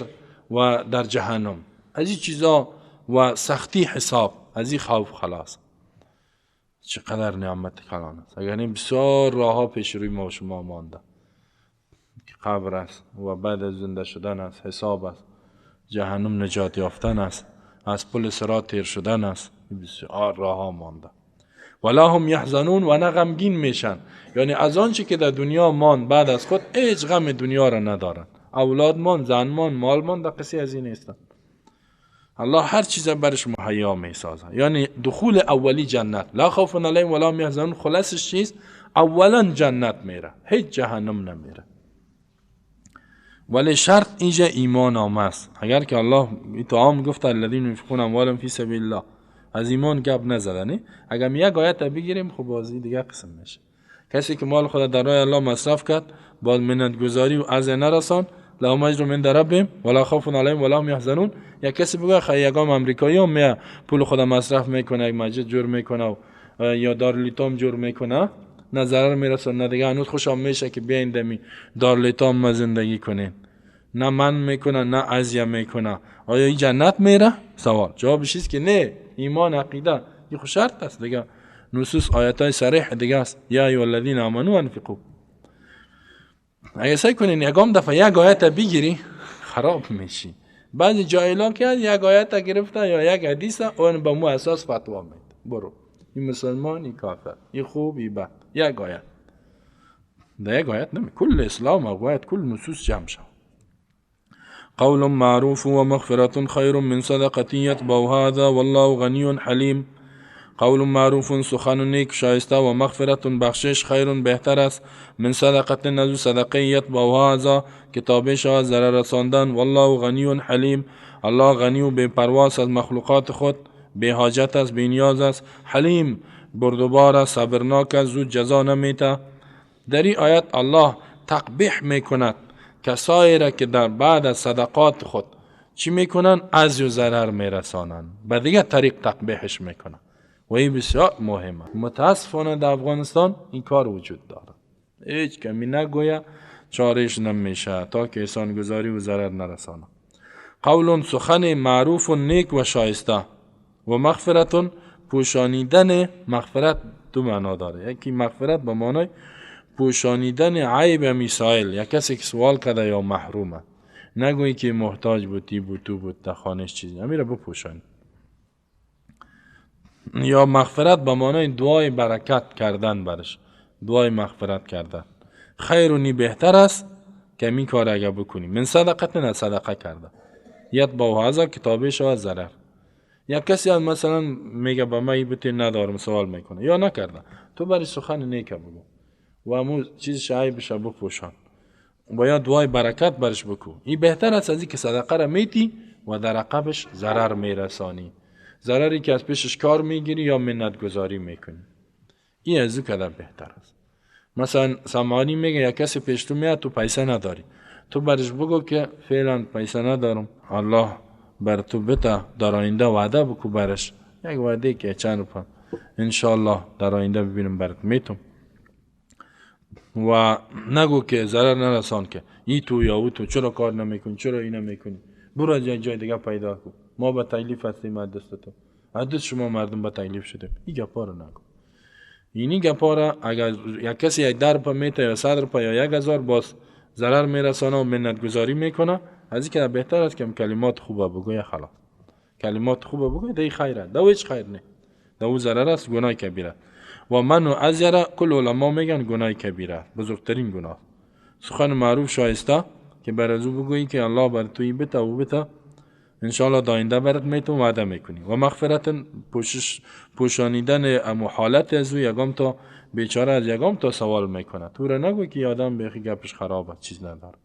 و در جهنم، از این چیزا و سختی حساب، از این خوف خلاص. چقدر نعمت کلان است. اگر این بسیار راه ها پیش روی ما و شما مانده که قبر است و بعد از زنده شدن است، حساب است، جهنم نجات یافتن است، از پل صراط تیر شدن است، بسیار راه ها مانده. ولا هم یحزنون، و نه غمگین میشن، یعنی از آنچه که در دنیا مان بعد از خود هیچ غم دنیا را ندارن. اولاد مان، زن مان، مال مان، در قصه از این نیستن. الله هر چیز برش مهیا میسازه. یعنی دخول اولی جنت، لا خوف علیهم ولا هم یحزنون، خلاصش چیست؟ اولا جنت میره، هیچ جهنم نمیره. ولی شرط اینجا ایمان آمه است. اگر که الله تعام گفت الذین ينفقون اموالهم فی سبیل الله، از ایمان گپ نزدنی. اگر یک آیت بگیریم خب بازی دیگه قسم میشه. کسی که مال خود در راه الله مصرف کرد، باز منت گذاری و از نرسان، لهم اجر من ربهم ولا خوف علیهم ولا هم یحزنون. یا کسی بگه خی یگام امریکایی هم می پول خود مصرف میکنه، یک مسجد جور میکنه یا دارلیتام جور میکنه، نه ضرر میرسه نه دیگه، هنوز خوشم میشه که بیاین دمی دارلیتام ما زندگی کنین، نه من میکنه نه ازیا میکنه. آیا این جنت میره؟ سوال. جوابش است که نه. ایمان عقیده این خو شرط است دیگه. نصوص آیات های صریح دیگه است، یا ایها الذین آمنوا انفقوا. اگه سعی کنین یکم دفعه یک آیت بگیری خراب میشی. بعضی جاهلا که یک آیت گرفته یا یک حدیث، اون به مو اساس فتوا میده، برو این مسلمان، این کافر، این خوب، این بد. یک آیت ده یک آیت نمی، کل اسلام باید کل نصوص جمع شد. قول معروف و مغفرة خیر من صدقة یتبعها اذی والله غنی حلیم. قول معروف سخن نیک شایسته و مغفرت بخشش خیر بهتر است من صدقه از صدقه یتبعها اذی که تابع شود ضرر رساندن. والله غنی حلیم، الله غنی و بی پرواست از مخلوقات خود، بی حاجت است، بی نیاز است. حلیم بردبار است، صبرناک است، زود جزا نمیته. در این آیت الله تقبیح میکند کسایی را که در بعد از صدقات خود چی میکنن؟ از و ضرر میرسانن، به دیگه طریق تقبیحش میکنن و این بسیار مهمه. متاسفانه در افغانستان این کار وجود داره، هیچ کمی نگویه چارهش نمیشه تا که احسان گذاری و ضرر نرسانه. قول سخن معروف و نیک و شایسته و مغفرت پوشانیدن. مغفرت دو معنا داره، یکی مغفرت به معنای پوشانیدن عیب میسائل، یا کسی که سوال کرده یا محرومه، نگویی که محتاج بودی بود تو بود در خانهش چیزی، امیره بپوشانی. یا مغفرت به معنای دعای برکت کردن برش، دعای مغفرت کردن. خیر و نی بهتر است که می کار اگه بکنی من صدقت، نه صدقه کرده یت با هذا کتابه شود ضرر. یک کسی هم مثلا میگه به من بته ندارم، سوال میکنه یا نکرده، تو برای سخن نیک بگو و امو چیز عیبش بپوشان و یا دعای برکت برش بکو. این بهتر است از اینکه صدقه را میتی و در عقبش ضرر میرسانی، ضرری که از پیشش کار میگیری یا منت گذاری میکنی. این از او کدر بهتر است. مثلا سمعانی میگه یک کسی پیش تو میاد، تو پیسه نداری، تو برش بگو که فعلا پیسه ندارم، الله بر تو بته، در آینده وعده بکو برش، یک وعده که چند روپا انشالله در آینده ببینم برات میتم، و نگو که ضرر نرسان که ای تو یا او تو چرا کار نمیکنی، چرا این نمیکنی، برو از یک جای دیگه پیدا کن، ما به تکلیف هستیم از دست تو، از دست شما مردم به تکلیف شده. این گپا رو نگو. اینی گپا را اگر یک کسی یک در پا میته یا 100 روپا یا 1000 باز ضرر میرسانه و منت گذاری میکنه، از این که بهتر است که کلمات خوبه بگوی، خلاص کلمات خوبه بگوی، دی خیره، دو هیچ خیر نه، دو ضرر است، گناه کبیره. و من و ازیره کل علما میگن گناه کبیره، بزرگترین گناه. سخن معروف شایسته که بر از او بگویی که الله بر توی بته و بته، انشاءالله داینده برات میتون وعده میکنی. و مغفرت پوشش پوشانیدن امو حالت از او یگام تا بیچاره از یگام تا سوال میکنه، تو را نگو که آدم بیخی گپش خرابه چیز نداره.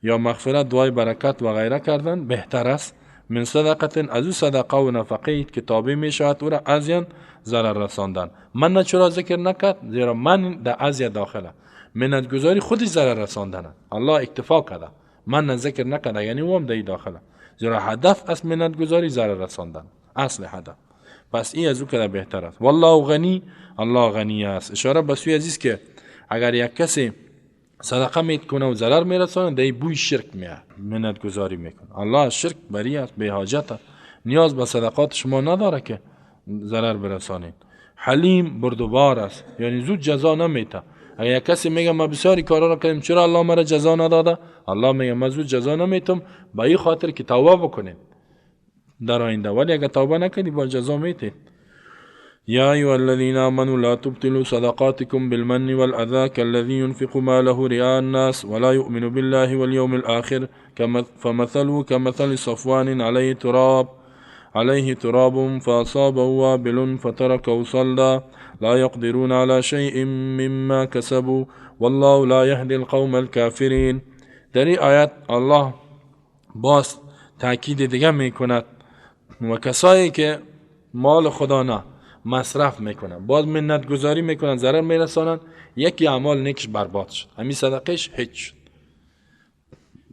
یا مغفرت دعای برکت و غیره کردن بهتر است من صدقه، از او صدقه و نفقه که تابع میشود او را ازیان ضرر رساندن. من چرا ذکر نکرد؟ زیرا من در ازیان داخله، منت گذاری خودش ضرر رساندن، الله اکتفا کرده، من ذکر نکرده، یعنی او هم در داخله، زیرا هدف از منت گذاری ضرر رساندن اصل هدف. پس این از او که بهتر است. والله غنی، الله غنی است. اشاره به سوی عزیز که اگر یک کسی صدقه میکنه و ضرر میرسانه، در بوی شرک میاد، منت گذاری میکنه. الله از شرک بری است، به حاجت است، نیاز به صدقات شما نداره که ضرر برسانید. حلیم بردبار است، یعنی زود جزا نمیته. اگر یک کسی میگه ما بسیاری کارا را کردیم، چرا الله مرا جزا نداده؟ الله میگه من زود جزا نمیتم به این خاطر که توبه بکنید در آینده، ولی اگر توبه نکنی با جزا میتید. يا أيها الذين آمنوا لا تبطلوا صدقاتكم بالمن والأذى كالذي ينفق ماله رئاء الناس ولا يؤمن بالله واليوم الآخر فمثله كمثل صفوان عليه تراب فأصابه وابل فتركه صلدا لا يقدرون على شيء مما كسبوا والله لا يهدي القوم الكافرين. در این آیت الله باز تاکید دیگه میکند و کسایی که مال خدا نه مصرف میکنن، باز منت گذاری میکنن، ضرر میرسانن، یکی اعمال نیکش برباد شد، همین صدقهش هیچ شد،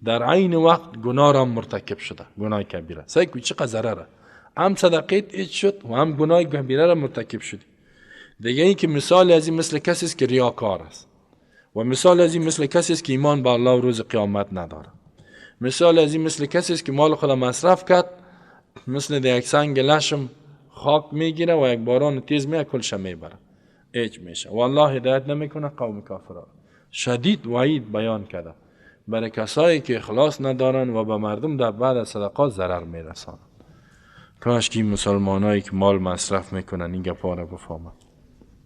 در عین وقت گناه را مرتکب شده، گناه کبیره. سعی کو چقدر ضرره، هم صدقه هیچ شد و هم گناه کبیره را مرتکب شدی. دیگه این که مثال از این مثل کسی است که ریاکار است، و مثال از این مثل کسی است که ایمان به الله و روز قیامت نداره، مثال از این مثل کسی است که مال خود مصرف کرد، مثل یک سنگ لشم خاک میگیره و یک باران تیز میاد کلش میبره، هیچ میشه. والله هدایت نمیکنه قوم کافران. شدید وعید بیان کرده برای کسایی که اخلاص ندارن و به مردم در بعد از صدقات ضرر میرسانن. کاش که مسلمانایی که مال مصرف میکنن این گپا را بفهمن،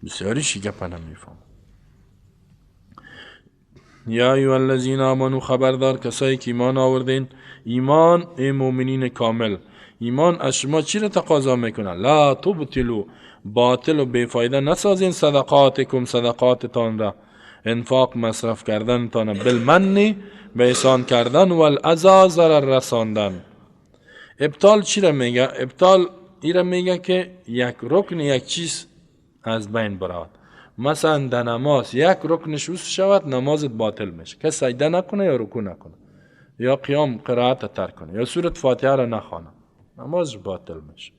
بسیاریش گپا نمیفهمن. یا ایها الذین آمنوا، خبردار کسایی که ایمان آوردین، ایمان ای مؤمنین کامل، ایمان از شما چی را تقاضا میکنه؟ لا تبطلوا، باطل و بیفایده نسازین صدقاتکم، صدقاتتان را، انفاق مصرف کردنتان، بالمن به احسان کردن، والاذی ضرر رساندن. ابطال چی را میگه؟ ابطال ای را میگه که یک رکن یک چیز از بین برود. مثلا در نماز یک رکنش وصل شود، نمازت باطل میشه، که سجده نکنه یا رکوع نکنه یا قیام قرائت ترک کنه یا سورت فاتحه را نخوانه، نماز باطل میشه.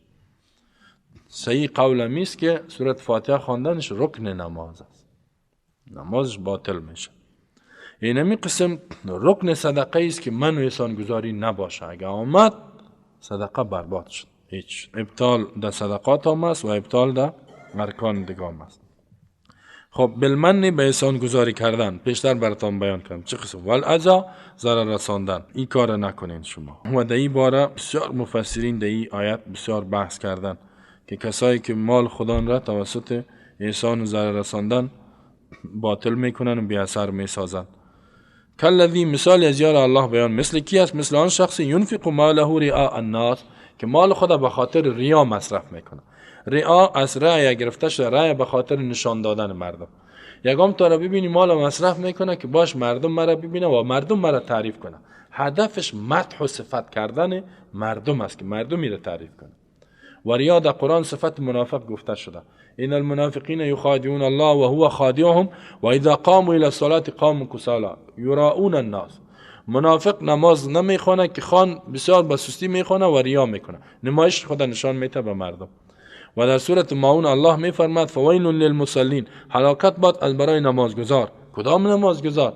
صحیح قول میست که سورت فاتحه خواندنش رکن نماز است، نمازش باطل میشه. اینمی قسم رکن صدقه است که من و احسان گذاری نباشه، اگه آمد صدقه برباد شد، هیچ. ابطال در صدقات آمد و ابطال در ارکان دیگه آمد. خب بالمن به احسان گذاری کردن پیشتر براتان بیان کردم چه قسم، والاذی ضرر رساندن، این کار نکنین شما. و در این باره بسیار مفسرین در این آیت بسیار بحث کردن که کسایی که مال خدا را توسط احسان و ضرر رساندن باطل میکنن و بی اثر میسازن. کالذی، مثال از یار الله بیان مثل کی است؟ مثل آن شخص ینفق ماله رئاء الناس، که مال خود به خاطر ریا مصرف میکنه. ریا از رأی گرفته شده، رأی به خاطر نشان دادن مردم. یکم تا را ببینی مال مصرف میکنه که باش مردم مرا ببینه و مردم مرا تعریف کنه. هدفش مدح و صفت کردن مردم است که مردمی را تعریف کنه. و ریا در قرآن صفت منافق گفته شده. ان المنافقین یخادعون الله و هو خادعهم و اذا قاموا الى الصلاه قاموا كسالى یراؤون الناس. منافق نماز نمیخونه که خان بسیار به سستی میخونه و ریا میکنه، نمایش خود نشان میده به مردم. و در سورت ماعون الله میفرماد فویل للمصلین، هلاکت باد از برای نمازگزار. کدام نمازگزار؟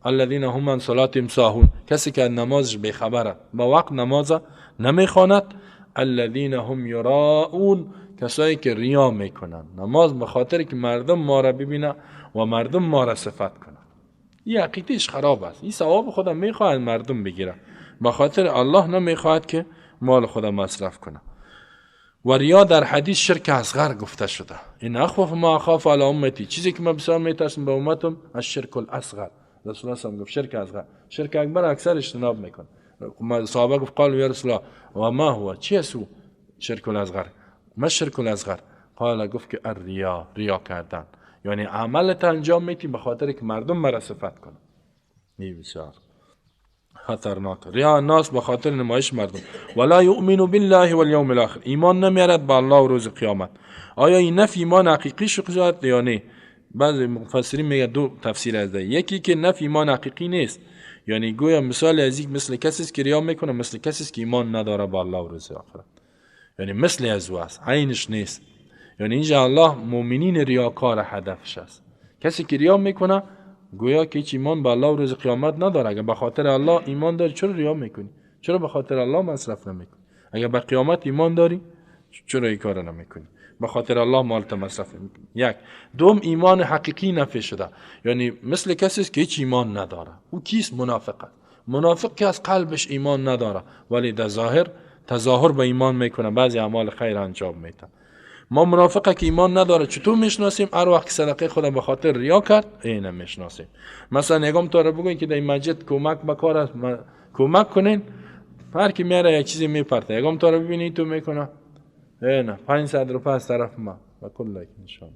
الذين هم عن صلاتهم ساهون، کسی که نمازش بیخبره، با وقت نماز نمیخواند. الذين هم یراؤون، کسایی که ریا میکنن، نماز به خاطر که مردم ما را ببینه و مردم ما را صفت کنه. این عقیدهش خراب است. این ثواب خودم میخواهد مردم بگیره، به خاطر الله نمیخواهد که مال خودم مصرف کنه. و ریا در حدیث شرک اصغر گفته شده. این اخوف ما اخاف علی امتی، چیزی که من بسیار میترسم به امتم از شرک الاصغر. رسول الله گفت شرک اصغر، شرک اکبر اکثر اجتناب میکنه. صحابه گفت قالوا یا رسول الله و ما هو، چی است او شرک الاصغر؟ ما شرک الاصغر؟ قال گفت که الریا، ریا کردن، یعنی عملت انجام میدی به خاطر که مردم مرا صفت کنه. این بسیار خطرناک. ریا الناس به خاطر نمایش مردم. ولا یؤمن بالله والیوم الاخر، ایمان نمیارد به الله و روز قیامت. آیا این نفی ایمان حقیقی شد یا نه؟ بعضی مفسرین میگه دو تفسیر از ده. یکی که نفی ایمان حقیقی نیست، یعنی گویا مثال از یک مثل کسی است که ریا میکنه، مثل کسی است که ایمان نداره به الله و روز آخرت، یعنی مثل از او است، عینش نیست. یعنی اینجا الله مؤمنین ریاکار هدفش است. کسی که ریا میکنه گویا که هیچ ایمان به الله و روز قیامت نداره. اگر به خاطر الله ایمان داری چرا ریا میکنی؟ چرا به خاطر الله مصرف نمیکنی؟ اگر به قیامت ایمان داری چرا این کارو نمیکنی؟ به خاطر الله مالت مصرف نمیکنی. یک. دوم، ایمان حقیقی نفی شده، یعنی مثل کسی است که هیچ ایمان نداره. او کیست؟ منافق است. منافق که از قلبش ایمان نداره ولی در ظاهر تظاهر به ایمان میکنه، بعضی اعمال خیر انجام میده. ما منافقه که ایمان نداره چطور میشناسیم؟ هر وقت که صدقه خودم به خاطر ریا کرد اینم میشناسیم. مثلا یکم تا رو بگوین که در این مسجد کمک به کار است، کمک کنین، هر کی میاره یک چیزی میپرته. یکم تا رو ببینی تو میکنه نه 500 روپیه از طرف ما و کل نشان.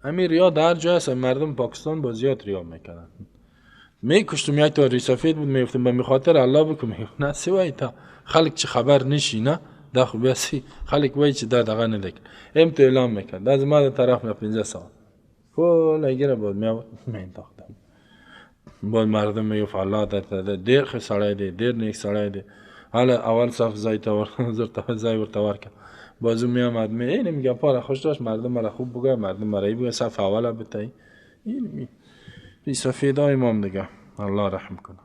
همین ریا در جای است. مردم پاکستان با زیاد ریا میکنن. میکشتم یک تا ریسافید بود، میگفتم به خاطر الله بکن، میگفت نه سوای تا خلق چه خبر نشی، نه دا خو بیا سی خلک وای چې دا دغه نه دی. ام ته اعلام میکرد دا زما د طرف نه 15 سال کل ګیره بود مې انداختم. بود مردم میگفت الله درته ډېر ښه سړی دی، ډېر نیک سړی دی. حالا اول صف ځای ته ورته ځای ورته ورکړه. بازو میآمد می اینم میگه پاره خوش داشت مردم مرا خوب بگه، مردم مرا ای بگه، صف اوله بتای. این می سفیدای امام دیگه الله رحم کنه.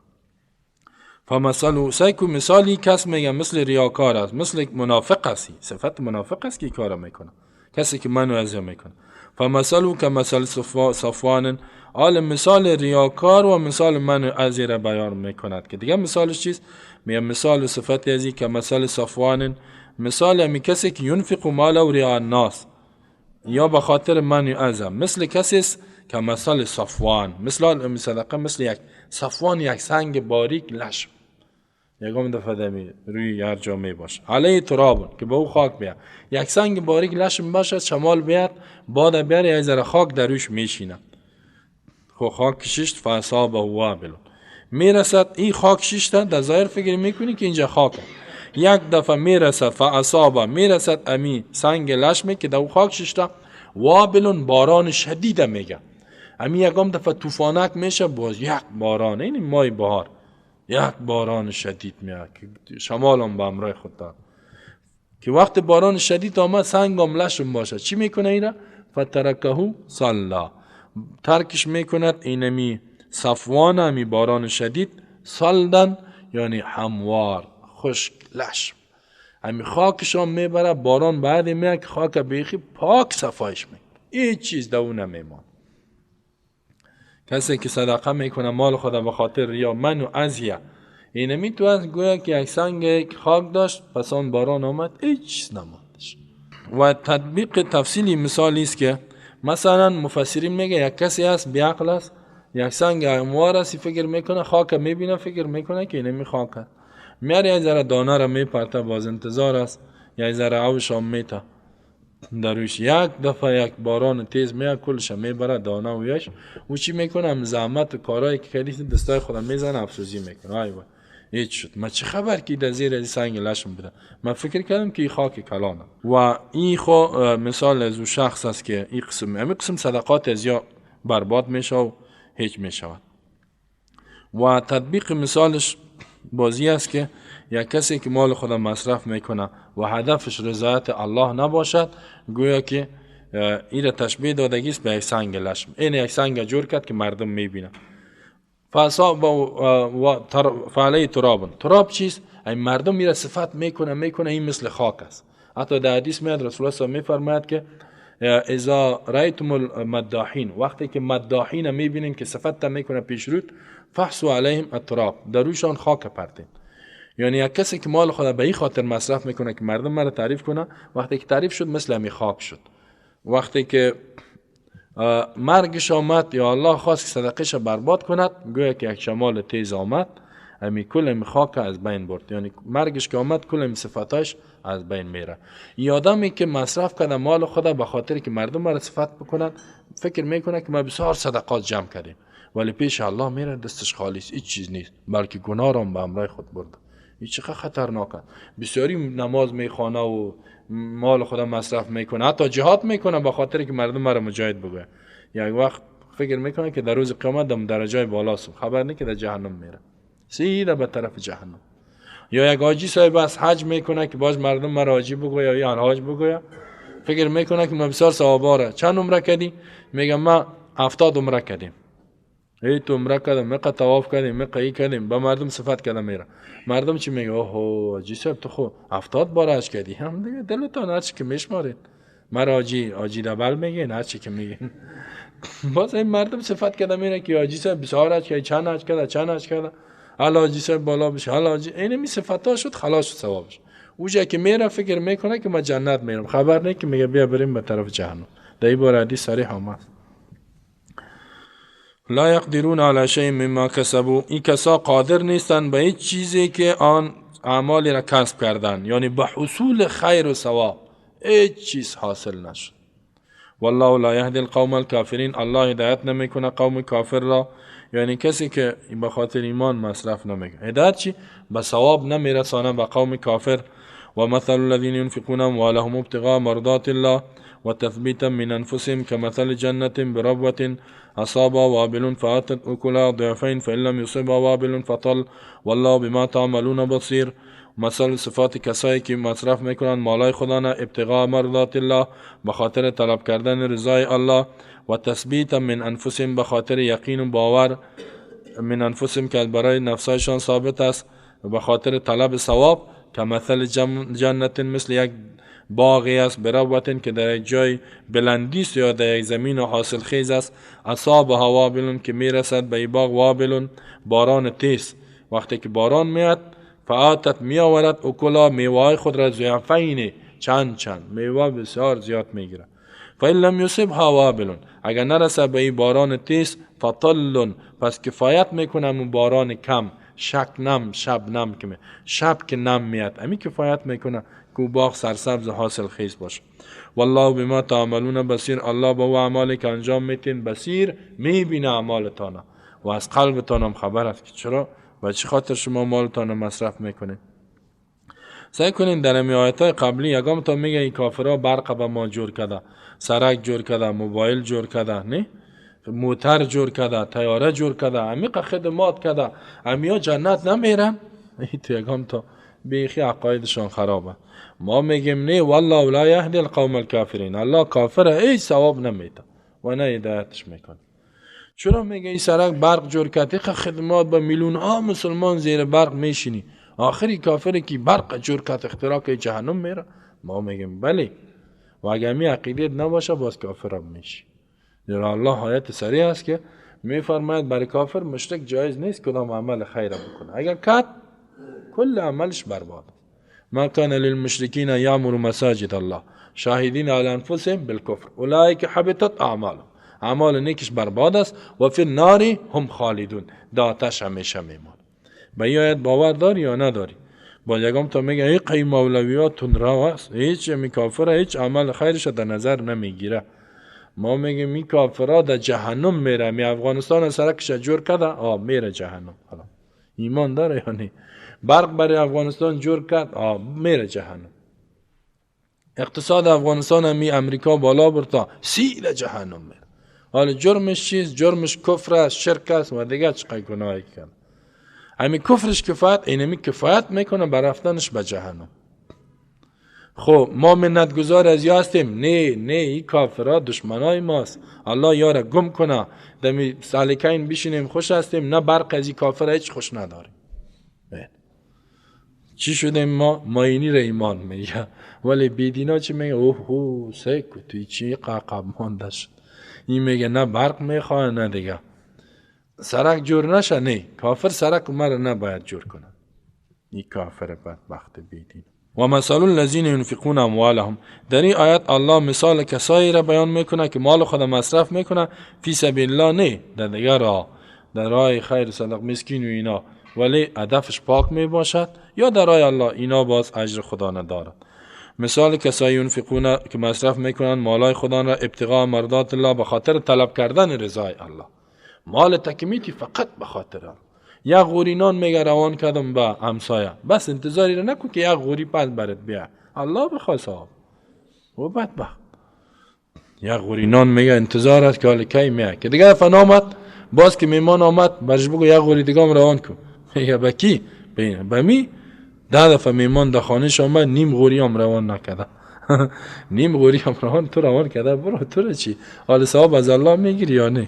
فمثل سیکو مثالی کس میگه مثل ریاکار است، مثل منافق است، صفت منافق است که کارا میکنه، کسی که منو اذیت میکنه. فمثلو که مثل صفوان، آل مثال ریاکار و مثال منو اذیت را بیان میکند که دیگه مثالش چیست؟ میگه مثال صفت ازی که مثل صفوان، مثال همی کسی که ینفق ماله ریا الناس، یا به خاطر من اذم، مثل کسی است که مثل صفوان، مثل صدقه مثل یک صفوان، یک سنگ باریک لشم، یکم دفعه دمی روی هر جا می باشه، علی تراب که به او خاک بیاد، یک سنگ باریک لشم باشه، شمال بیاد، باد بیاره، یک ذره خاک در روش میشینه، خو خاک کششت فاصابه وابل، میرسد این خاک شیشته، در ظاهر فکر میکنی که اینجا خاکه، یک دفعه میرسد فاصابه، میرسد امی سنگ لشمه که در او خاک شیشته، وابلون باران شدید میگه، امی یکم دفعه طوفانک میشه، باز یک باران، این مای بهار، یک باران شدید میاد که شمال هم به همراه خود داد، که وقت باران شدید آمد سنگ هم لشم باشه، چی میکنه اینا؟ فترکه صلا، ترکش میکند اینمی صفوان، امی باران شدید، صلدن یعنی هموار، خشک، لشم، امی خاکش هم میبره، باران بعد میاد که خاک بیخی پاک صفایش میکنه، هیچ چیز در اون نمیمان. کسی که صدقه میکنه مال خود به خاطر ریا من و ازیه، اینمی تو از گویا که یک سنگ خاک داشت، پس آن باران آمد هیچ چیز نماندش. و تطبیق تفصیلی مثالی است که مثلا مفسرین میگه یک کسی است بیعقل است، یک سنگ هموار است، فکر میکنه خاک میبینه، فکر میکنه که اینمی خاک است، میاره یک ذره دانه را میپرته، باز انتظار است، یک ذره اوش هم میته درویش. یک دفعه یک باران تیز میاد کلش میبره دانه و یش. او چی میکنه؟ هم زحمت و کارهایی که کردی دستای خودم میزنه، افسوسی میکنه. ای وای هیچ شد، ما چه خبر که در زیر از سنگ لشم بوده، من فکر کردم که این خاک کلانه. و این خو مثال از او شخص است که این قسم همین قسم صدقات از یا برباد میشه و هیچ میشود. و تطبیق مثالش بازی است که یک کسی که مال خود مصرف میکنه و هدفش رضایت الله نباشد، گویا که این تشبیه دادگی است به یک سنگ لشم. این یک سنگ جور کرد که مردم میبینه. فعلی ترابن، تراب چیست؟ این مردم میره صفت میکنه این مثل خاک است. حتی در حدیث میاد رسول الله میفرماید که اذا رایتم المداحین، وقتی که مداحین میبینین که صفت میکنه پیش رود، فحصوا علیهم التراب، در روشان خاک پرتین. یعنی یک کسی که مال خود به این خاطر مصرف میکنه که مردم مرا تعریف کنه، وقتی که تعریف شد مثل همی خاک شد. وقتی که مرگش آمد یا الله خواست که صدقهش برباد کند، گویا که یک شمال تیز آمد امی کل امی خاک از بین برد. یعنی مرگش که آمد کل امی صفتاش از بین میره. این آدمی که مصرف کرده مال خود به خاطر که مردم مرا صفت بکنن، فکر میکنه که ما بسیار صدقات جمع کردیم، ولی پیش الله میره دستش خالی است، هیچ چیز نیست، بلکه گناه را به همراه خود برده. این چقدر خطرناک است. بسیاری نماز میخوانه و مال خود مصرف میکنه، حتی جهاد میکنه به خاطر که مردم مرا مجاهد بگوید. یک وقت فکر میکنه که در روز قیامت در درجه بالاست، خبر نه که در جهنم میره، سیده به طرف جهنم. یا یک حاجی صاحب از حج میکنه که باز مردم مرا حاجی بگوید یا حاج بگوید، فکر میکنه که من بسیار ثواب. چند عمره کردی؟ میگم ما 70 عمره کردیم. ای تو عمره کردم، مقه طواف کردیم، مقه ای کردیم، با مردم صفت کردم میره. مردم چی میگه؟ اوه حاجی صاحب تو خو 70 بار حج کردی. هم دیگه دلتان هر چی که میشمارید، مرا حاجی دبل میگین، هر چی که میگین. باز این مردم صفت کردم میره که حاجی صاحب بسیار حج کرد، چند حج کرده، چند حج کرده، حالا حاجی صاحب بالا بشه، حالا حاجی. اینمی صفتا شد، خلاص شد ثوابش. اوجا که میره فکر میکنه که ما جنت میرم، خبر نه که میگه بیا بریم به طرف جهنم. در این بار حدیث صریح آمد. لا یقدرون علی شیء مما کسبوا، این کسا قادر نیستن به هیچ چیزی که آن اعمالی را کسب کردن، یعنی به حصول خیر و ثواب هیچ چیز حاصل نشد. والله لا یهدی القوم الکافرین، الله هدایت نمیکنه قوم کافر را، یعنی کسی که به خاطر ایمان مصرف نمیکنه. هدایت چی؟ به ثواب نمیرسانه به قوم کافر. و مثل الذین ينفقون اموالهم ابتغاء مرضات الله وتثبيتا من أنفسهم كمثل جنة بربوة أصابها وابل فآتت أكلها ضعفين فإن لم يصبها وابل فطل والله بما تعملون بصير. مثل صفات کسایی که مصرف میکنن مالای خدا نه ابتغاء مرضات الله، به خاطر طلب کردن رضای الله، و تثبیتا من انفسهم، به خاطر یقین و باور، من انفسهم که برای نفسایشان ثابت است، و به خاطر طلب ثواب. کمثل جنت، مثل یک باغی است، بربوة که در یک جای بلندی است یا در یک زمین حاصل خیز است، اصابها وابل که میرسد به باغ، وابل باران تیز. وقتی که باران میاد، فآتت میآورد، اکلا میوه خود را، ضعفین چند چند میوه بسیار زیاد میگیره. فإن لم یصبها وابل، اگر نرسه به این باران تیز، فطل، پس کفایت میکنه اون باران کم، شک نم، شب نم که شب که نم میاد، امی کفایت میکنه که باغ سرسبز حاصل خیز باشه. والله بما تعملون بصیر، الله با او اعمالی که انجام میتین بصیر، میبینه اعمالتان و از قلبتان هم خبر است که چرا و چه خاطر شما مالتان مصرف میکنین. سعی کنین در امی آیت‌های قبلی یگام تا میگه این کافرها برق به ما جور کرده، سرک جور کرده، موبایل جور کرده، نه موتر جور کرده، طیاره جور کرده، عمیق خدمات کرده، امیا جنت نمیرن. این تو یگام تا بیخی عقایدشان خرابه. ما میگیم نه، والله لا یهدی القوم الکافرین، الله کافره هیچ ثواب نمیده و نه هدایتش میکنه. چرا میگه این سرک برق جور کرد، خدمات به میلیون ها مسلمان زیر برق میشینی، آخری کافری که برق جور کرد اختراع که جهنم میره؟ ما میگیم بله، و اگر می عقیده نباشه باز کافر هم میشی. زیرا الله آیت صریح است که میفرماید برای کافر مشرک جایز نیست کدام عمل خیر بکنه، اگر کرد کل عملش برباد. ما كان للمشركين يعمروا مساجد الله شاهدين على انفسهم بالكفر اولئك حبطت اعمالهم، اعمال نیکش برباد است و فی النار هم خالدون، در آتش همیشه میمان. به این آیت باور داری یا نداری؟ با یگام تا میگه ای قی مولویات تندرو است، هیچ می کافر هیچ عمل خیرش در نظر نمیگیره. ما میگیم می کافرا در جهنم میره، می افغانستان سرکش جور کرده، آ میره جهنم. حالا ایمان داره یا نه؟ برق برای افغانستان جور کرد، آ میره جهنم. اقتصاد افغانستان می امریکا بالا برد، سیل جهنم میره. حالا جرمش چیست؟ جرمش کفر است، شرک است و دیگه چقدر گناهی کرد. همین کفرش کفایت، اینمی کفایت میکنه بر رفتنش به جهنم. خب ما منتگزار از یا هستیم؟ نه نه، این کافرها دشمنای ماست، الله یاره گم کنه، دمی سالکین بشینیم خوش هستیم، نه برق از این کافر هیچ خوش نداریم. چی شدیم ما؟ ما اینی را ایمان میگه، ولی بیدینا چی میگه؟ اوه اوه سیکو توی چی قاقب مانده شد. این میگه نه برق میخواه نه دیگه سرک جور نشه. نه کافر سرک مرا نباید جور کنه، این کافر بدبخت بیدین. و مثال الذین ينفقون اموالهم، در این آیت الله مثال کسایی را بیان میکنه که مال خود مصرف میکنه فی سبیل الله، نه در دیگر راه، در راه خیر صدق مسکین و اینا، ولی هدفش پاک میباشد یا در راه الله، اینا باز اجر خدا ندارد. مثال کسایی ينفقون که مصرف میکنن مالای خدا را ابتغاء مرضات الله، به خاطر طلب کردن رضای الله، مال تکمیتی فقط به خاطر الله. یک غوری نان میگه روان کردم به همسایه، بس انتظاری رو نکن که یک غوری پس برات بیا، الله بخواه صاحب و بدبخت. یک غوری نان میگه انتظار است که حالا کی میاد، که دیگه دفعه آمد، باز که میمان آمد برش بگو یک غوری دیگه هم روان کن، میگه به کی؟ به می؟ 10 دفعه میمان در خانهش آمد، نیم غوری هم روان نکرده. نیم غوری هم روان تو روان کرده، برو تو رو چی؟ حالا ثواب از الله میگیری یا نه؟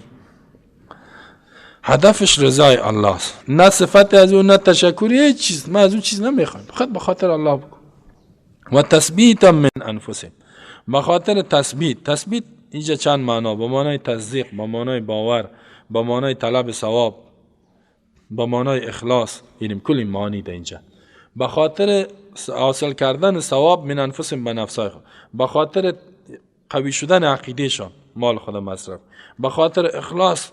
هدفش رضای الله است، نه صفت از اون، نه تشکری، هیچ چیز. ما از اون چیز نمیخوایم، فقط به خاطر الله بکن. و تثبیت من انفسهم، به خاطر تثبیت. تثبیت اینجا چند معنا، به معنای تصدیق، به معنای باور، به معنای طلب ثواب، به معنای اخلاص، یعنی کلی معانی ده اینجا. به خاطر حاصل کردن ثواب من انفسهم، به نفسای خود، به خاطر قوی شدن عقیدهشان مال خود مصرف، به خاطر اخلاص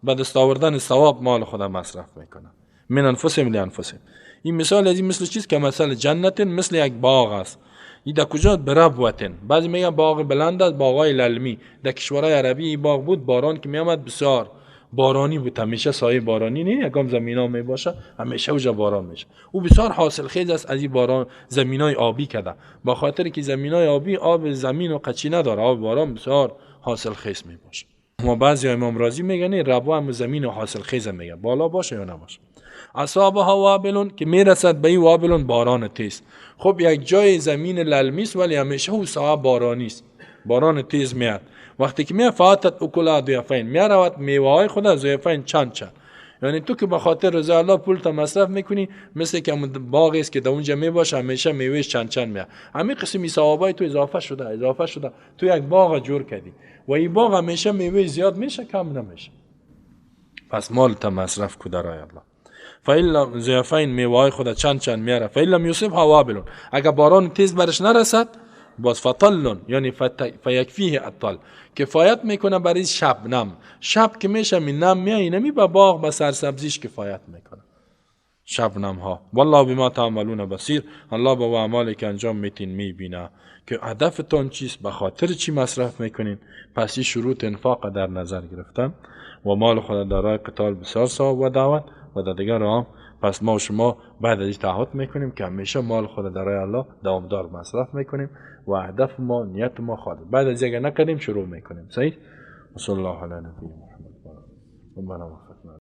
به دست آوردن ثواب مال خود مصرف میکنه. من انفسهم لانفسهم. این مثال از این مثل چیز که مثل جنت، مثل یک باغ است. این در کجا؟ بربوتن. بعضی میگن باغ بلند است، باغای للمی در کشورهای عربی این باغ بود، باران که میامد بسیار بارانی بود، همیشه سایه بارانی نه، یکم زمینا می باشه همیشه اوجا باران میشه. او بسیار حاصل خیز است از این باران، زمینای آبی کده، با خاطر که زمینای آبی آب زمین و قچی نداره، آب باران بسیار حاصل خیز می باشه. ما بعضی امام رازی میگن ربا هم زمین حاصل خیز میگه، بالا باشه یا نباشه. اصابها وابلون که میرسد به این وابلون باران تیز. خب یک جای زمین للمی است ولی همیشه او ساعه بارانی است، باران تیز میاد. وقتی که میاد فاتت اکلها ضعفین، میرود میوه های خود از ضعفین چند چند. یعنی تو که به خاطر رضای الله پول تا مصرف میکنی، مثل که باغی است که در اونجا میباشه همیشه میوهش چند چند میاد. همین قسمی ثوابای تو اضافه شده اضافه شده، تو یک باغ جور کردی و این باغ همیشه میوه زیاد میشه کم نمیشه. پس مال تا مصرف کو در راه الله. فإن ضعفین میوه خود چند چند میاره. فإن لم یصبها وابل، اگر باران تیز برش نرسد باز فطلن، یعنی فیکفیه الطل، کفایت میکنه برای شب نم. شب که میشه می نم میای نمی به باغ به سرسبزیش کفایت میکنه شب نم ها. والله بما تعملون بصیر، الله به اعمالی که انجام میتین میبینه که هدفتان چیست، به خاطر چی مصرف میکنین. پس این شروط انفاق در نظر گرفتن و مال خود در راه قتال بسیار ثواب و دعوت و در دیگر راه. پس ما و شما بعد از این تعهد میکنیم که همیشه مال خود در راه الله دوامدار مصرف میکنیم و هدف ما نیت ما خالص. بعد از اگر نکردیم شروع میکنیم. صحیح؟ صلی الله علی نبی محمد و